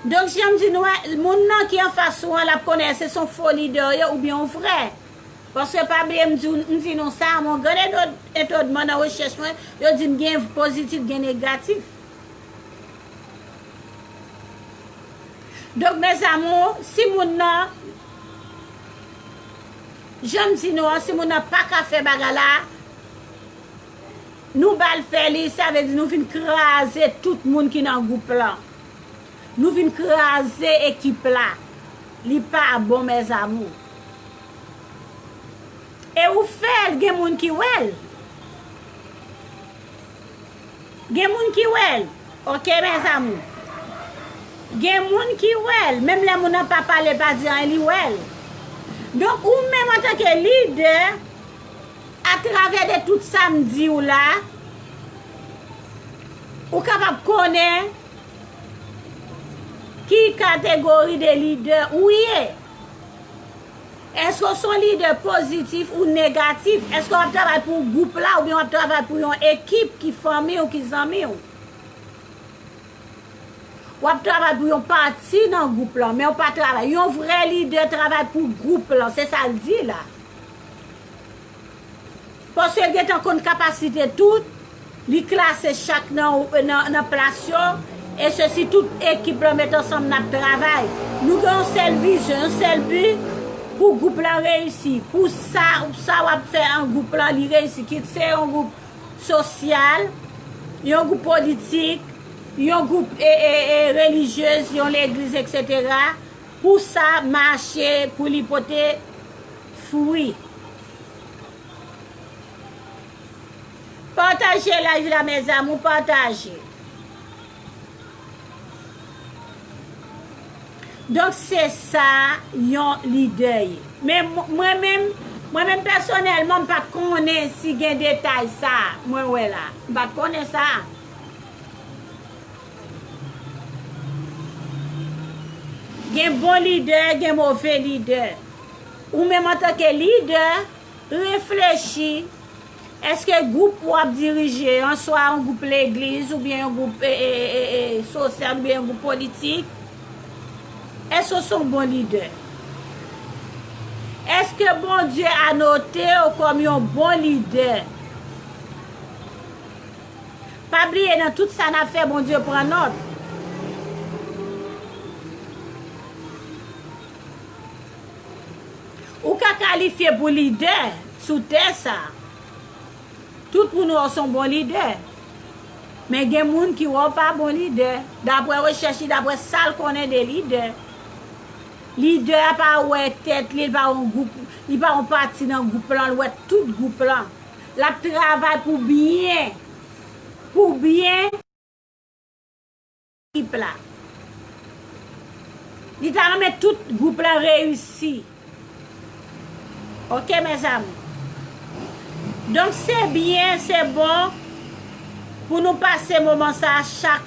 Donk, jan m di nou a, moun nan ki anfas ou an, l ap konnen èske se yon fo lidè w ye oubyen yon vrè. Paske pa bliye, m di, m di nou sa, mwen, gran etodman nan rechèch mwen, yo di m gen pozitif, gen negatif. Donk, mes amours, si moun nan, jan m di nou an, si moun nan pa ka fè bagay la, nou ba l fè li, sa vle di nou vin kraze tout moun ki nan gwoup lan. Nou vin kraze ekip la. Li pa bon, mes amours. E ou fè l, gen moun ki wè l. Gen moun ki wè l. Oke, mes amours. Gen moun ki wè l. Menm lè moun nan pa pale, pa di anyen, li wè l. Donk, ou menm antanke lidè, atravè de tout sa m di w la, ou kapab konnen ki kategori de lidè ou ye. Èske w se yon lidè pozitif ou negatif? Èske w ap travay pou gwoup la oubyen w ap travay pou yon ekip ki fanmi w, ki zanmi w? W ap travay pou yon pati nan gwoup lan, men w pa travay. Yon vrè lidè travay pou gwoup lan, se sa l di la. Paske l gentan konn kapasite tout, li klase chak nan, nan, nan plas yo, e sesi tout ekip lan met ansanm n ap travay. Nou gen yon sèl vizyon, yon sèl bi pou gwoup lan reyisi, pou sa, sa w ap fè an gwoup lan li reyisi, kit se yon gwoup sosyal, yon gwoup politik, yon gwoup e, e, e, relijyez, yon legliz, etsetera, pou sa mache, pou li pote fwi. Pataje live la, mes amours, pataje. Donk, se sa yon lidè ye. Men mwen menm, mwen menm pèsonèlman, m pa konnen si gen detay sa mwen wè la. M pa t konnen sa. Gen bon lidè, gen move lidè. Ou menm antanke lidè, reflechi, èske gwoup w ap dirije an, swa yon gwoup legliz oubyen yon gwoup e, e, e, e, e, sosyal oubyen yon gwoup politik, èske w se yon bon lidè? Èske Bondye anote w kòm yon bon lidè? Pa bliye, nan tout sa n ap fè, Bondye pran nòt. Ou ka kalifye pou lidè sou tè sa. Tout moun wè w se yon bon lidè. Men gen moun ki wè w pa bon lidè. Daprè rechèch li, daprè sa l konnen de lidè. Lidè a pa wè tèt li, li pa yon gwoup, li pa yon pati nan gwoup lan, l wè tout gwoup lan. L ap travay pou byen, pou byen ekip la. Li ta renmen tout gwoup lan reyisi. Ok, mes amours. Donk, se byen, se bon pou nou pase moman sa a chak,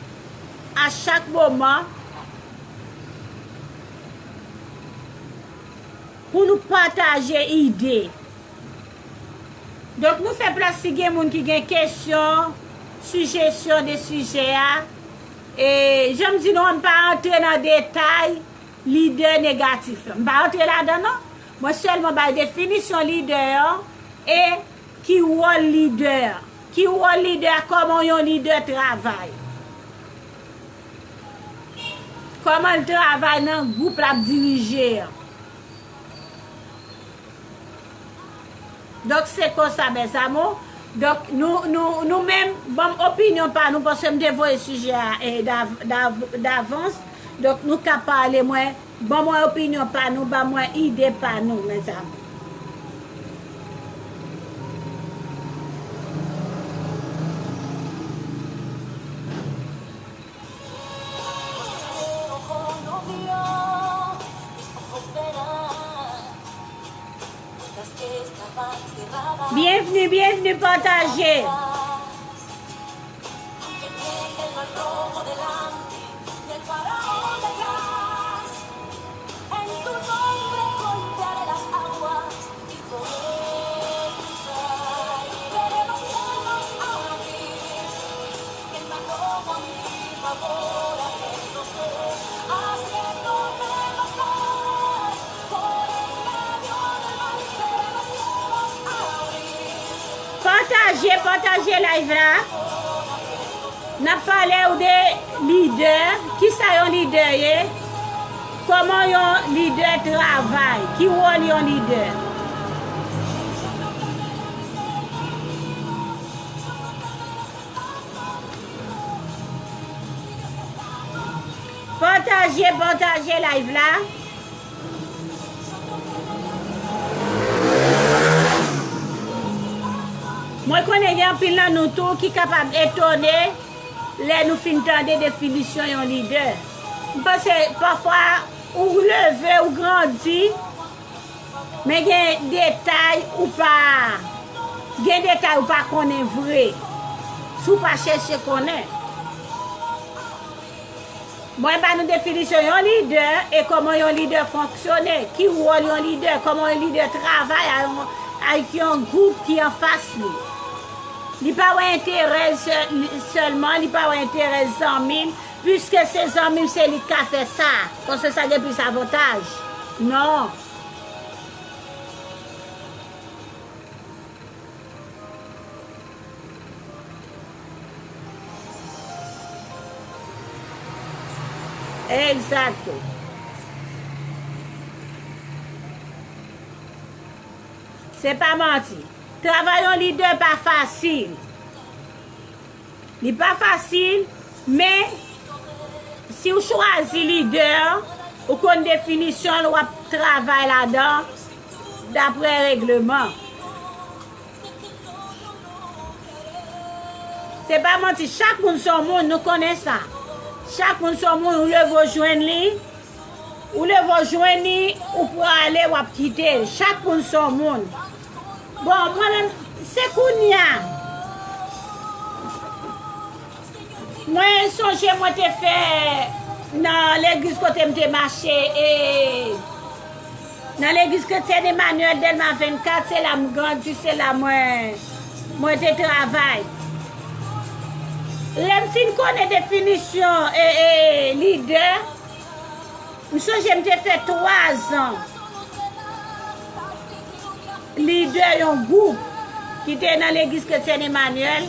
a chak moman, pou nou pataje ide. Donk, nou fè plas si gen moun ki gen kesyon, sijesyon de sijè a. E, jan m di nou, m pa antre nan detay lidè negatif lan. M pa antre ladan, non. Mwen sèlman bay definisyon lidè an e ki wòl lidè an. Ki wòl lidè a, kòman yon lidè travay. Kòman l travay nan gwoup l ap dirije an. Donk, se konsa, mes amours. Donk, nou, nou, nou menm, ban m opinyon pa nou, paske m te voye sijè a, eh, dav-, dav-, davans. Donk, nou ka pale, mwen, ban mwen opinyon pa nou, ban mwen ide pa nou, mes amours. Byenvni, byenvni, pataje. Pataje, pataje live la. N ap pale w de lidè. Kisa yon lidè ye? Kòman yon lidè travay? Ki wòl yon lidè? Pataje, pataje live la. Mwen konnen gen anpil nan nou tou ki kapab etone lè nou fin tande definisyon yon lidè. M panse pafwa ou leve, ou grandi, men gen detay ou pa, gen detay ou pa konnen vre si w pa chèche konnen. Mwen ba nou definisyon yon lidè e kòman yon lidè fonksyone, ki wòl yon lidè, kòman yon lidè travay a yon, ak yon gwoup ki anfas li. Li pa wè enterè l sè-, li, sèlman, li pa wè enterè zanmi l, piske se zanmi l, se li k ka fè sa, paske sa gen plis avantaj. Non. Egzakto. Se pa manti. Travay yon lidè pa fasil. Li pa fasil, men si w chwazi lidè, ou konn definisyon l, w ap travay ladan daprè regleman. Se pa manti, chak moun se yon moun, nou konnen sa. Chak moun se yon moun, ou leve w jwenn li, ou leve w jwenn li, ou prale, w ap kite l. Chak moun se yon moun. Bon, mwen menm, se kounye a. Mwen sonje mwen te fè nan legliz kote m te mache, e nan legliz Kretyèn Emanyèl Dèlma vennkat, se la m grandi, se la mwen, mwen te travay. Lè m fin konnen definisyon, e, e, lidè, m sonje m te fè twazan lidè yon gwoup ki te nan legliz Kretyèn Emanyèl,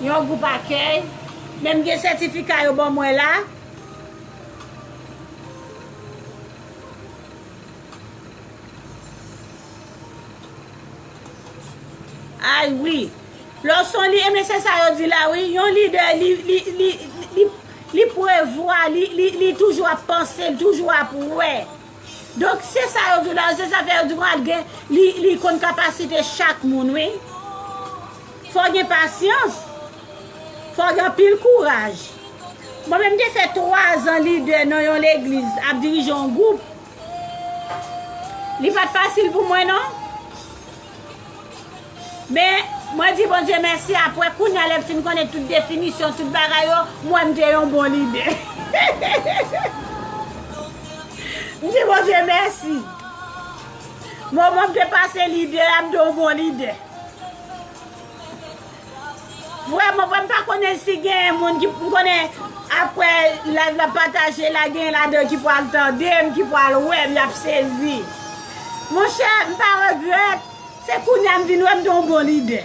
yon gwoup akèy. Men m gen sètifika yo ban mwen la. Ay wi. Lè w se yon li, e men se sa yo di la wi. Yon lidè, li, li, li, li, li prevwa, li, li, li toujou ap panse, li toujou ap wè. Donk, se sa yo di w la, se sa fè yo di w al gen, li, li konn kapasite chak moun, wi. Fò gen pasyans. Fò gen anpil kouraj. Mwen menm, m te fè twazan lidè nan yon legliz, ap dirije yon gwoup. Li pa t fasil pou mwen, non. Men, mwen di Bondye mèsi, apre kounye a, lè m fin konnen tout definisyon, tout bagay yo, m wè m te yon bon lidè. M di Bondye mèsi. Moman m te pase lidè a, m te yon bon lidè. Vrèman, vrèman, m pa konnen si genyen moun ki, m konnen apre live la pataje la, genyen ladan ki pral tande m, ki pral wè m, y ap sezi. Monchè, m pa regrèt. Se kounye a m vin wè m te yon bon lidè.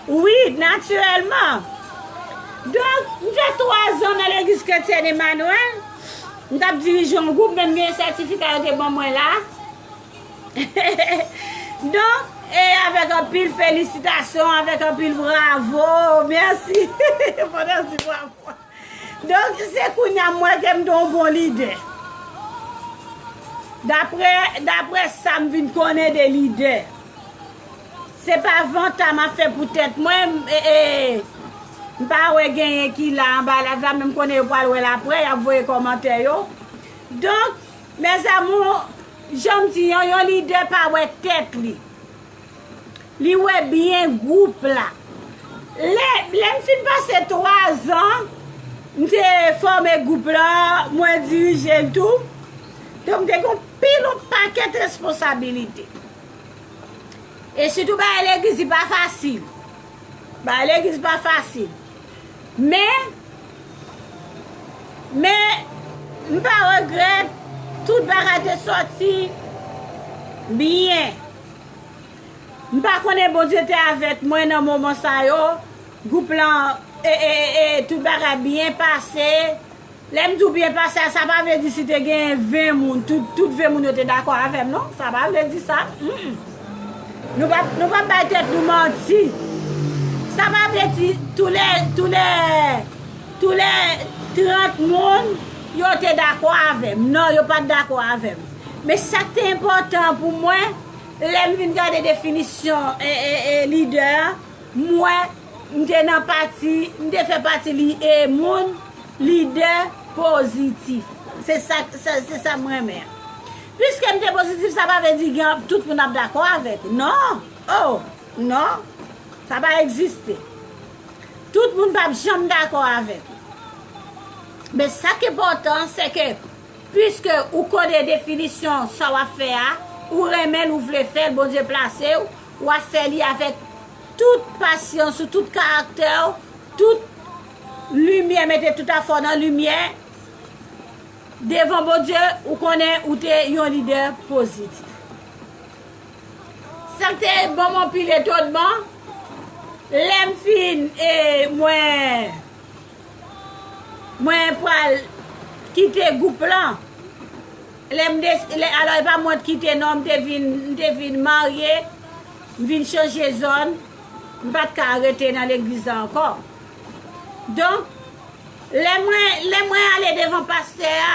Wi, natirèlman. Donk, m fè twa zan nan legliz kretyèn Emmanuel. M t ap dirije yon gwoup, menm gen sètifika yo te ban mwen la. Donk, e avèk anpil felisitasyon, avèk anpil bravo, mèsi. Pandan di bravo. Donk, se kounye a m wè ke m te yon bon lidè. Daprè, daprè sa m vin konnen de lidè. Se pa vanta m ap fè pou tèt mwen, m, e, e, m pa wè genyen ki la anba live la, men m konnen yo pral wè l apre, y ap voye kòmantè yo. Donk, mes amours, jan m di, yon, yon lidè pa wè tèt li. Li wè byen gwoup la. Lè, lè m fin pase twa zan, m te fòme gwoup la, mwen dirije l tou. Donk, m te gen pil yon pakèt responsabilite. E sitou bagay legliz, li pa fasil. Bagay legliz pa fasil. Men, men, m pa regrèt, tout bagay te sòti byen. M pa konnen Bondye te avèk mwen nan moman sa yo. Gwoup lan, e, e, e, e, tout bagay byen pase. Lè m di w byen pase a, sa pa vle di si te genyen ven moun, tout, tout ven moun yo te dakò avè m, non. Sa pa vle di sa. Mm-mm. Nou p ap, nou p ap bay tèt nou manti. Sa pa vle di tou lè, tou lè, tou lè trant moun yo te dakò avè m. Non, yo pa t dakò avè m. Men sa k te enpòtan pou mwen, lè m vin gade definisyon, e, e, e, lidè a, m wè m te nan pati, m te fè pati li, e, moun, lidè pozitif. Se sa, se, se sa m renmen an. Piske m te pozitif, sa pa vle di gen tout moun ap dakò avèk. Non! Oh! Non! Sa pa egziste. Tout moun p ap janm dakò avèk ou. Men sa k enpòtan, se ke piske ou konnen definisyon sa w ap fè a, ou renmen l, ou vle fè l, Bondye plase w, w ap fè li avèk tout pasyans ou, tout karaktè w, tout limyè, mete tout afè w nan limyè. Devan Bondye, ou konnen ou te yon lidè pozitif. Sa k te ban m anpil etònman, lè m fin, e, mwen, mwen pral kite gwoup lan. Lè m des-, lè, alò, e pa mwen t kite non, m te vin, m te vin marye, m vin chanje zòn, m pa t ka rete nan legliz la ankò. Donk, lè mwen, lè mwen ale devan pastè a,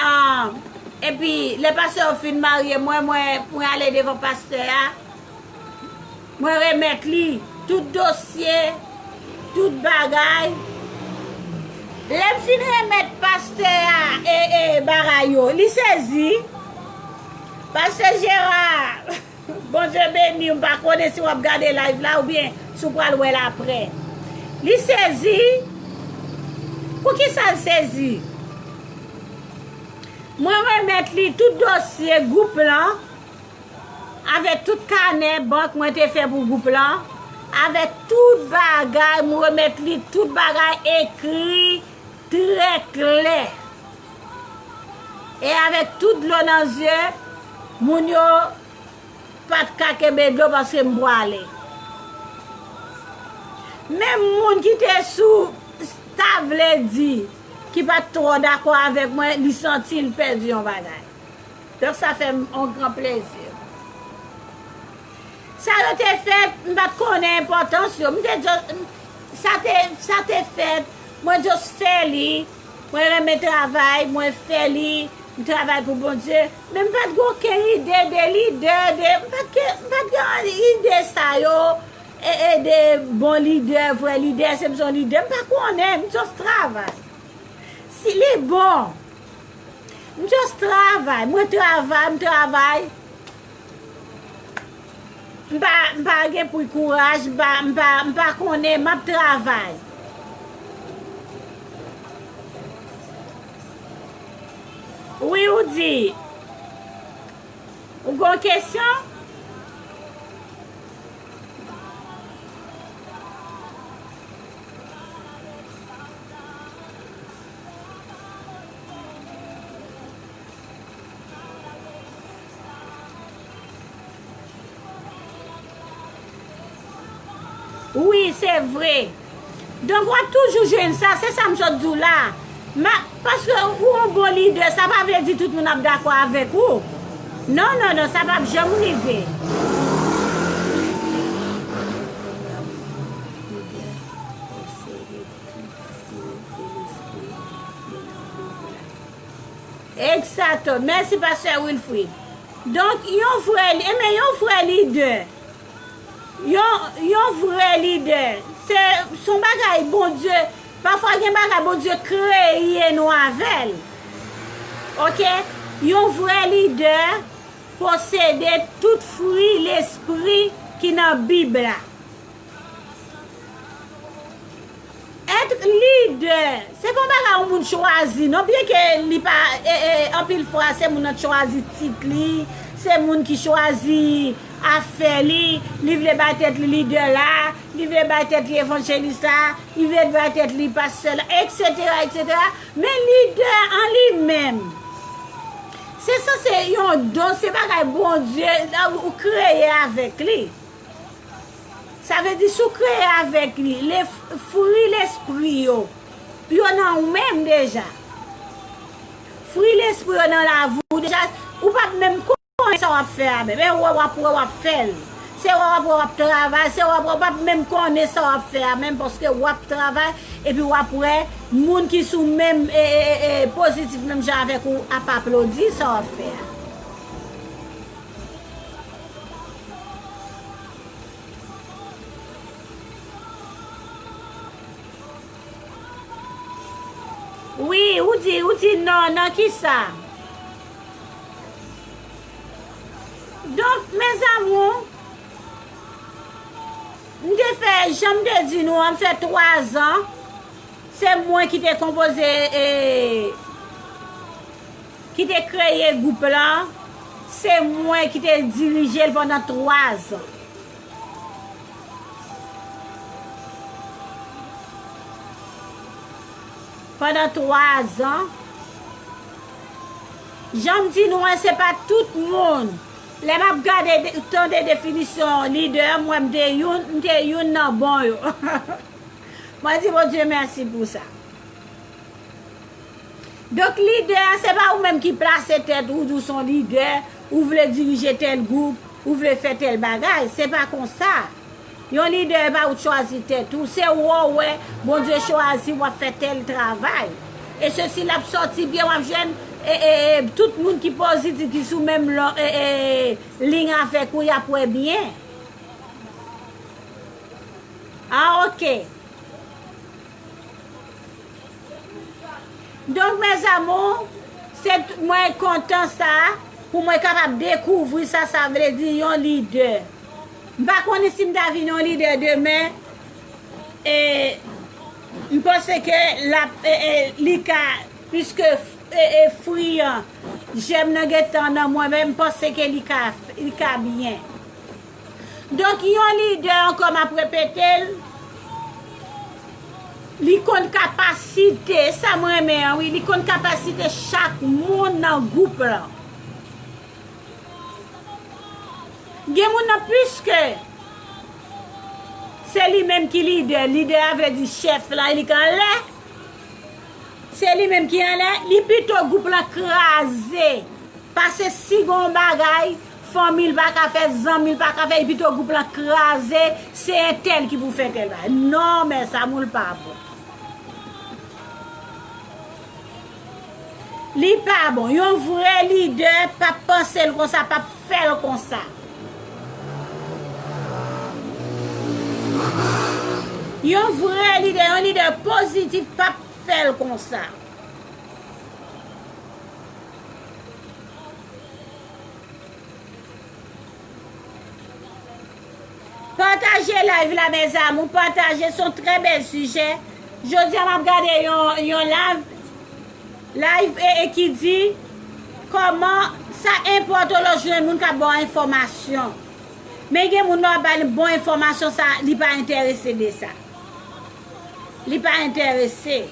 ah, epi lè pastè yo fin marye mwen, mwen, mwen ale devan pastè a, mwen remèt li tout dosye, tout bagay. Lè m fin remèt pastè a, e, e, bagay yo, li sezi. Pastè Gerard, Bondye beni w, m pa konnen si w ap gade live la oubyen si w pral wè l aprè. Li sezi. Poukisa l sezi? Mwen remèt li tout dosye gwoup lan, avèk tout kanè bank mwen te fè pou gwoup lan, avèk tout bagay, mwen remèt li tout bagay ekri trè klè. E avèk tout dlo nan zye, moun yo pa t ka kenbe dlo paske m pwale. Menm moun ki te sou, ta vle di, ki pa t twò dakò avèk mwen, li santi l pèdi yon bagay. Donk, sa fè m yon gran plezi. Sa yo te fèt, m pa t konnen enpòtans yo. M te just, sa te, sa te fèt, mwen just fè li. Mwen renmen travay, mwen fè li, m travay pou Bondye. Men m pa t gen okenn ide de lidè, de, m pa t gen, m pa t gen ide sa yo, e, e de bon lidè, vrè lidè, se m se yon lidè, m pa konnen, m just travay. Si li bon, m just travay, mwen travay, m travay. M pa, m pa gen pri kouraj, m pa, m pa, m pa konnen, m ap travay. Wi, ou di. Ou gon kesyon? Wi, se vre. Donk, w ap toujou jwenn sa, se sa m sot di w la. Ma, paske ou yon bon lidè, sa pa vle di tout moun ap dakò avèk ou. Non, non, non, sa p ap janm rive. Egzakto. Mèsi, pastè Wilfrid. Donk, yon vrè, li- enben, yon vrè lidè. Yon, yon vrè lidè. Se, se yon bagay Bondye, pafwa gen bagay Bondye kreye nou avè l. Oke? Yon vrè lidè posede tout fwi lespri ki nan Bib la. Èt lidè, se pa yon bagay yon moun chwazi, non, byenke li pa, e, e, anpil fwa, se moun nan chwazi tit li, se moun ki chwazi afè li, li vle bay tèt li lidè la, li vle bay tèt li evanjelis la, li vle bay tèt li pastè la, etsetera, etsetera. Men lidè an li menm, se sanse yon don, se bagay Bondye, ou kreye avèk li. Sa vle di, si w kreye avèk li, le fwi lespri yo, yo nan ou menm deja. Fwi lespri yo nan lavi w deja, ou p ap menm konnen sa w ap fè a menm. E wè w ap wè w ap fè l. Se wè w ap wè w ap travay, se wè w ap wè w p ap menm konnen sa w ap fè a menm, paske w ap travay, epi w ap wè moun ki sou menm, e, e, e, e, pozitif menm jan avèk ou ap aplodi sa w ap fè a. Wi, ou di, ou di non, nan kisa? Donk, mes amours, m te fè, jan m te di nou an, m fè twa zan. Se mwen ki te konpoze, e, ki te kreye gwoup lan. Se mwen ki te dirije l pandan twa zan. Pandan twa zan. Jan m di nou an, se pa tout moun. Lè m ap gade, de- tande definisyon lidè, m wè m te youn, m te youn nan bon yo. Mwen di Bondye mèsi pou sa. Donk, lidè a, se pa ou menm ki plase tèt ou, ou di w se yon lidè, ou vle dirije tèl gwoup, ou vle fè tèl bagay. Se pa konsa. Yon lidè, e pa ou t chwazi tèt ou. Se ou wè, Bondye chwazi w ap fè tèl travay. E sesi l ap sòti byen, w ap jwenn, e, e, e, tout moun ki pozitif, ki sou menm lon- e, e, liy avèk ou, y ap wè byen. Ah, oke. Donk, mes amours, se t- mwen kontan sa, pou mwen kapab dekouvri sa sa vle di yon lidè. M pa konnen si m ta vin yon lidè demen, e m panse ke l ap, e, e, li ka, piske, e, e, fwi an, jèm nan gentan nan mwen, men m panse ke li ka, li ka byen. Donk, yon lidè ankò, m ap repete l, li konn kapasite, sa m renmen an, wi, li konn kapasite chak moun nan gwoup lan. Gen moun nan, piske se li menm ki lidè, lidè a vle di chèf la, e li k anlè, se li menm ki anlè, li pito gwoup lan kraze. Pase si gon bagay, fanmi l pa ka fè, zanmi l pa ka fè, epi tou gwoup lan kraze, se entèl ki pou fè tèl bagay. Non, mè, sa moun l pa bon. Li pa bon. Yon vrè lidè p ap panse l konsa, p ap fè l konsa. Yon vrè lidè, yon lidè pozitif p ap fè l konsa. Pataje live la, mes amours, pataje, se yon trè bèl sijè. Jodi a, m ap gade yon, yon live, live e, e ki di, kòman sa enpòtan lè w jwenn moun k ap ba w enfòmasyon. Men gen moun lè w ap ba l bon enfòmasyon, sa, li pa enterese de sa. Li pa enterese.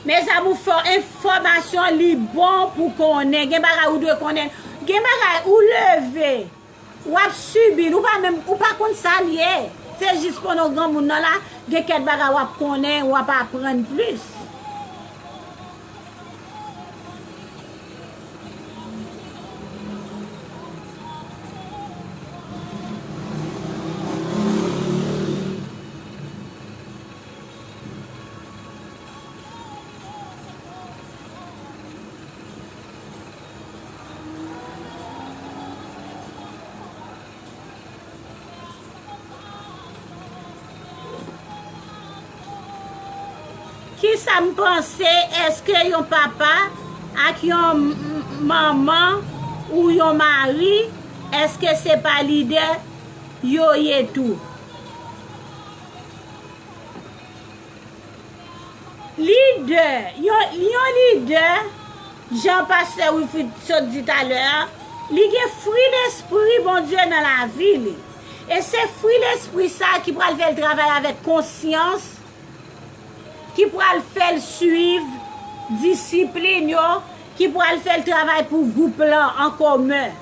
Mes amours, fò enfòmasyon li bon pou konnen. Gen bagay ou dwe konnen. Gen bagay ou leve, w ap sibi l, ou pa menm, ou pa konn sa l ye. Se jis pandan w granmoun nan la, gen kèk bagay w ap konnen, w ap aprann plis. Kisa m panse, èske yon papa ak yon m-, m-, manman ou yon mari, èske se pa lidè yo ye tou? Lidè, yon, yon lidè, jan pastè Wilfrid sot di talè a, li gen fwi lespri Bondye nan lavi li. E se fwi lespri sa ki pral fè l travay avèk konsyans, ki pral fè l swiv disiplin yo, ki pral fè l travay pou gwoup lan an komen.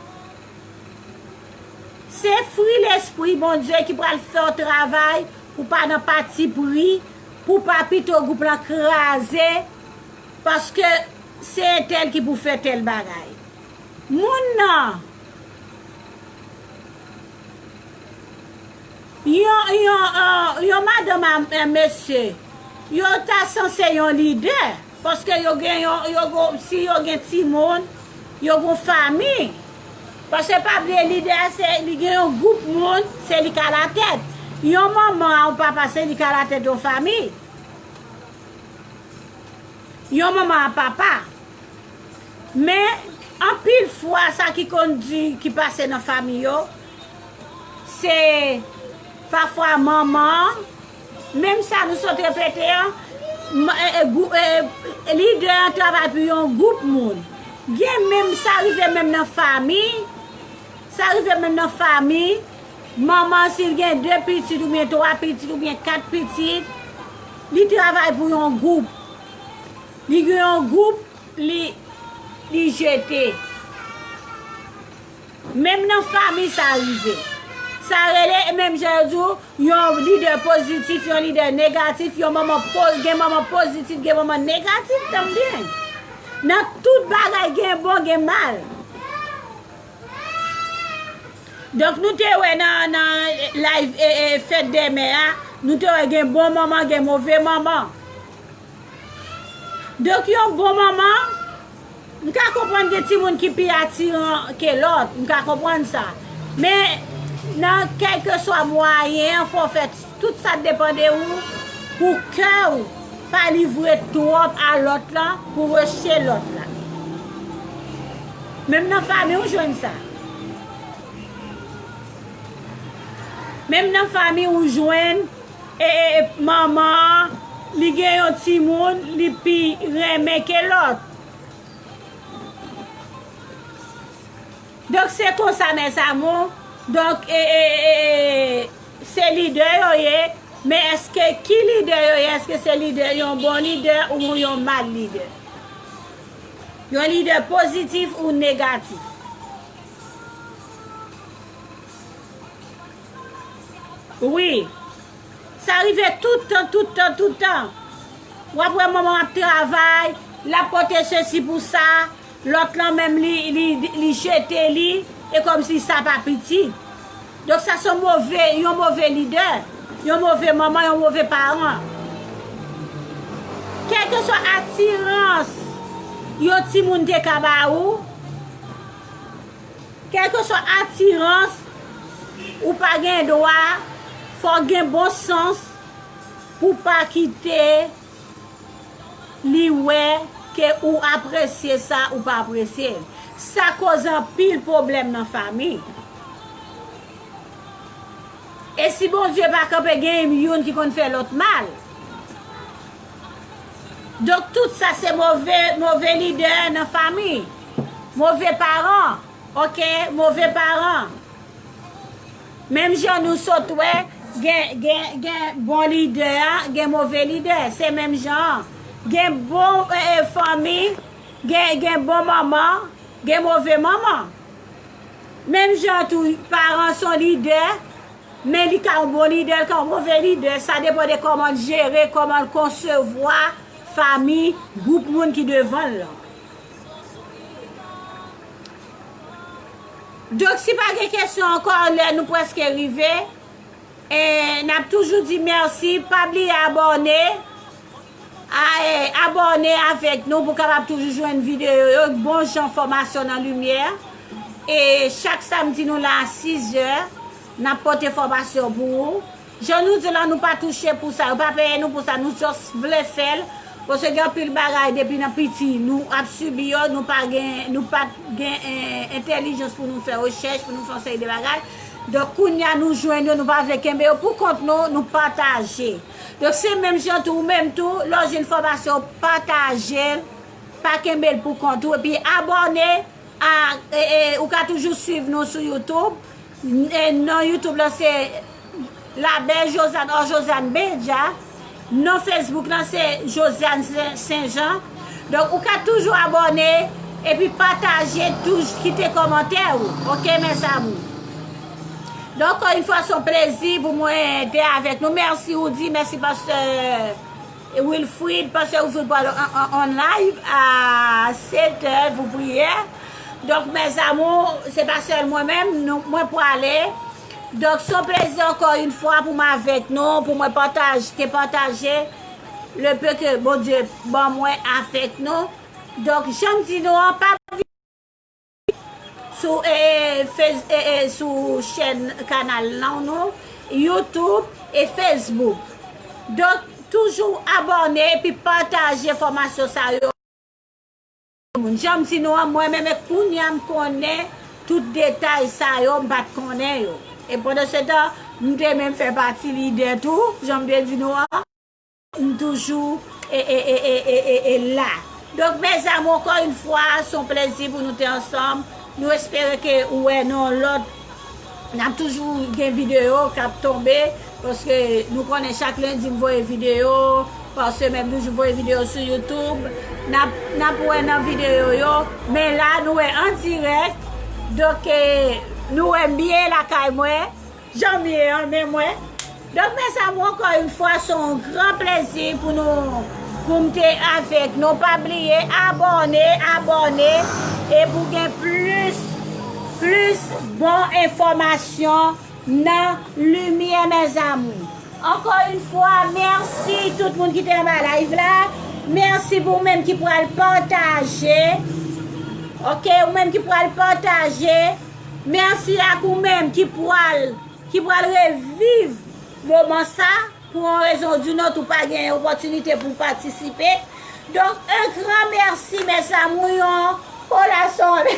Se fwi lespri Bondye ki pral fè w travay pou pa nan patipri, pou pa pito gwoup lan kraze, paske se entèl ki pou fè tèl bagay. Moun nan, yon, yon, euh, yon madanm a, euh, mesye, yo ta sanse yon lidè. Paske yo gen yon, yo gon, si yo gen timoun, yo gon fanmi. Paske pa bliye lidè a, se, li gen yon gwoup moun, se li k alatèt. Yon manman a, yon papa, se li k alatèt yon fanmi. Yon manman a papa. Men, anpil fwa, sa ki konn di, ki pase nan fanmi yo, se pafwa manman an, menm sa nou sot repete an, m-, e, e, gwou-, e, e, lidè an travay pou yon gwoup moun. Gen menm, sa rive menm nan fanmi, sa rive menm nan fanmi, manman, si l gen de pitit oubyen twa pitit oubyen kat pitit, li travay pou yon gwoup. Li gen yon gwoup, li, li jete. Menm nan fanmi sa rive. Sa rele, menm jan yo di w, yon lidè pozitif, yon lidè negatif, yon manman po-, gen manman pozitif, gen manman negatif, tann byen. Nan tout bagay gen bon, gen mal. Donk, nou te wè nan, nan live, e, e, fèt dè mè a, nou te wè gen bon manman, gen move manman. Donk, yon bon manman, m ka konprann gen timoun ki pi atiran ke lòt, m ka konprann sa. Men, nan kèlkeswa mwayen an, fò w fè tout sa depann de ou, pou kè w pa livre twòp a lòt la, pou rejte lòt la. Menm nan fanmi, ou jwenn sa. Menm nan fanmi, ou jwenn, e, e, e, manman an, li gen yon timoun, li pi renmen ke lòt. Donk, se konsa, mes amours. Donk, e, e, e, e, se lidè yo ye, men èske ki lidè yo ye? Èske se lidè, yon bon lidè ou yon mal lidè? Yon lidè pozitif ou negatif? Wi. Sa rive tout tan, tout tan, tout tan. W ap wè manman ap travay, l ap pote sesi pou sa, Lòt lan menm li, li, li jete li, e kòmsi sa pa pitit. Donk sa se yon move, yon move lidè, yon move manman, yon move paran. Kèlkeswa atirans yon timoun te ka ba ou, kèlkeswa atirans, ou pa gen dwa, fò w gen bon sans pou w pa kite li wè ke ou apresye sa ou pa apresye l. Sa koz anpil pwoblèm nan fanmi. E si Bondye pa kanpe, gen youn ki konn fè lòt mal. Donk tout sa se move, move lidè nan fanmi. Move paran, oke, move paran. Menm jan nou sot wè, gen, gen, gen bon lidè a, gen move lidè. Se menm jan an. Gen bon e, e, fanmi, gen, gen bon manman, gen move manman. Menm jan tou, paran se yon lidè, men li ka yon bon lidè, li ka yon move lidè. Sa depann de kòman l jere, kòman l konsevwa fanmi, gwoup moun ki devan l lan. Donk, si pa gen kesyon ankò, lè nou prèske rive, e, n ap toujou di mèsi. Pa bliye abòne. A, e, abòne avèk nou pou w kapab toujou jwenn videyo yo, bon jan fòmasyon nan limyè. E chak samdi nou la a sis zè, n ap pote fòmasyon pou ou. Jan nou di la, nou pa touche pou sa, yo pa peye nou pou sa, nou just vle fè l. Paske gen anpil bagay depi nan piti, nou ap sibi yo, nou pa gen, nou pa t gen, eh, entèlijans pou nou fè rechèch, pou nou fè yon seri de bagay. Donk, kounye a nou jwenn yo, nou pa vle kenbe yo pou kont nou, nou pataje. Donk, se menm jan tou, ou menm tou, lè w jwenn fòmasyon, pataje l, pa kenbe l pou kont ou, epi abòne a, e, e, ou ka toujou swiv nou sou YouTube. N-, e, non YouTube lan se La Belle Josiane or Josiane Bedja. Non Facebook lan se Josiane Sen-, Saint Jean. Donk, ou ka toujou abòne epi pataje, touj-, kite kòmantè ou. Oke, mes amours? Donk, ankò yon fwa, se yon plezi pou mwen te avèk nou. Mèsi, Woody. Mèsi, pastè Wilfrid. Pastè Wilfrid pral on, on, on live a sèt è pou priyè. Donk, mes amours, se pa sèl mwen menm, nou, mwen prale. Donk, se yon plezi ankò yon fwa pou mwen avèk nou, pou mwen pataje, te pataje le peu ke Bondye ban mwen avèk nou. Donk, jan m di nou an, pa sou, e, e, Face-, e, e, sou chèn kanal lan nou, YouTube e Facebook. Donk, toujou abòne epi pataje fòmasyon sa yo. Jan m di nou an, mwen menm e kounye a m konnen tout detay sa yo, m pa t konnen yo. E pandan se tan, m te menm fè pati lidè tou, jan m te di nou an. M toujou e, e, e, e, e, e, e la. Donk, mes amours, ankò yon fwa, se yon plezi pou nou te ansanm. Nou espere ke ou wè nan yon lòt, n ap toujou gen videyo k ap tonbe, paske nou konnen chak lendi m voye videyo, pa semèn m toujou voye videyo sou YouTube. N ap, n ap wè nan videyo yo, men la, nou wè an dirèk. Donk, e, nou wè m byen lakay mwen. Jan m ye an, men mwen. Donk, mes amours, ankò yon fwa, se yon gran plezi pou nou, pou m te avèk nou. Pa bliye abòne, abòne, e pou gen plis, plis bon enfòmasyon nan limyè, mes amours. Ankò yon fwa, mèsi tout moun ki te anba live la. Mèsi pou ou menm ki pral pataje. Oke, ou menm ki pral pataje. Mèsi ak ou menm ki pral ki pral reviv moman sa, pou yon rezon ou di yon lòt ou pa gen opòtinite pou w patisipe. Donk, un grand merci, mes amours, yon kolasyon.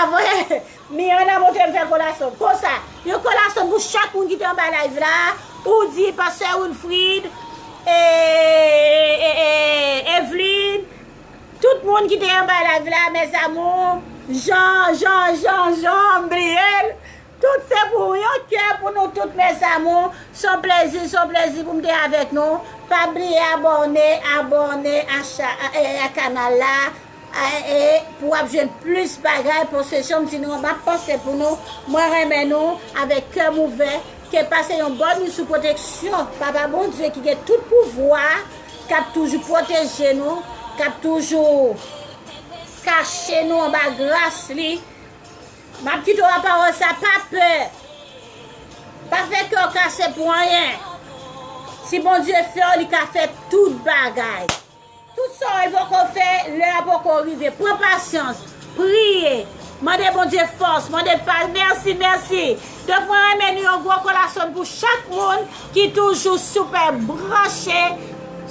Apre, Miranda montre m fè kolasyon. Konsa, yon kolasyon pou chak moun ki te anba live la, ou di pastè Wilfrid, e, e, e, Evelyn, tout moun ki te anba live la, mes amours, Jean, Jean, Jean, Jean, m bliye l. Tout se pou yon kè pou nou tout, mes amours. Se yon plezi, se yon plezi pou m te avèk nou. Pa bliye abòne, abòne a cha-, a, e, a kanal la. A, e, pou w ap jwenn plis bagay, paske jan m di nou, m ap panse pou nou. Mwen renmen nou avèk kè m ouvè. Ke pase yon bòn nwit sou pwoteksyon Papa Bondye ki gen tout pouvwa, k ap toujou pwoteje nou, k ap toujou Kache nou anba gras li. M ap kite w ak pawòl sa, pa pè. Pa fè kè w kase pou anyen. Si Bondye fè w, li ka fè tout bagay. Tout sa w wè l poko fè, lè a poko rive. Pran pasyans, priye, mande Bondye fòs, mande l pa. Mèsi, mèsi. Donk, mwen renmen nou yon gwo kolasyon pou chak moun ki toujou super branche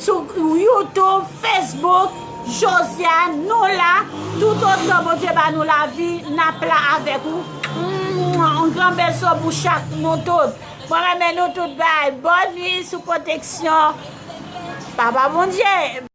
sou YouTube, Facebook. Josia, nou la. Toutotan Bondye ba nou lavi, n ap la avèk ou. Yon gran beso pou chak nou tout. Mwen renmen nou tout, bay. Bòn nwi sou pwoteksyon Papa Bondye.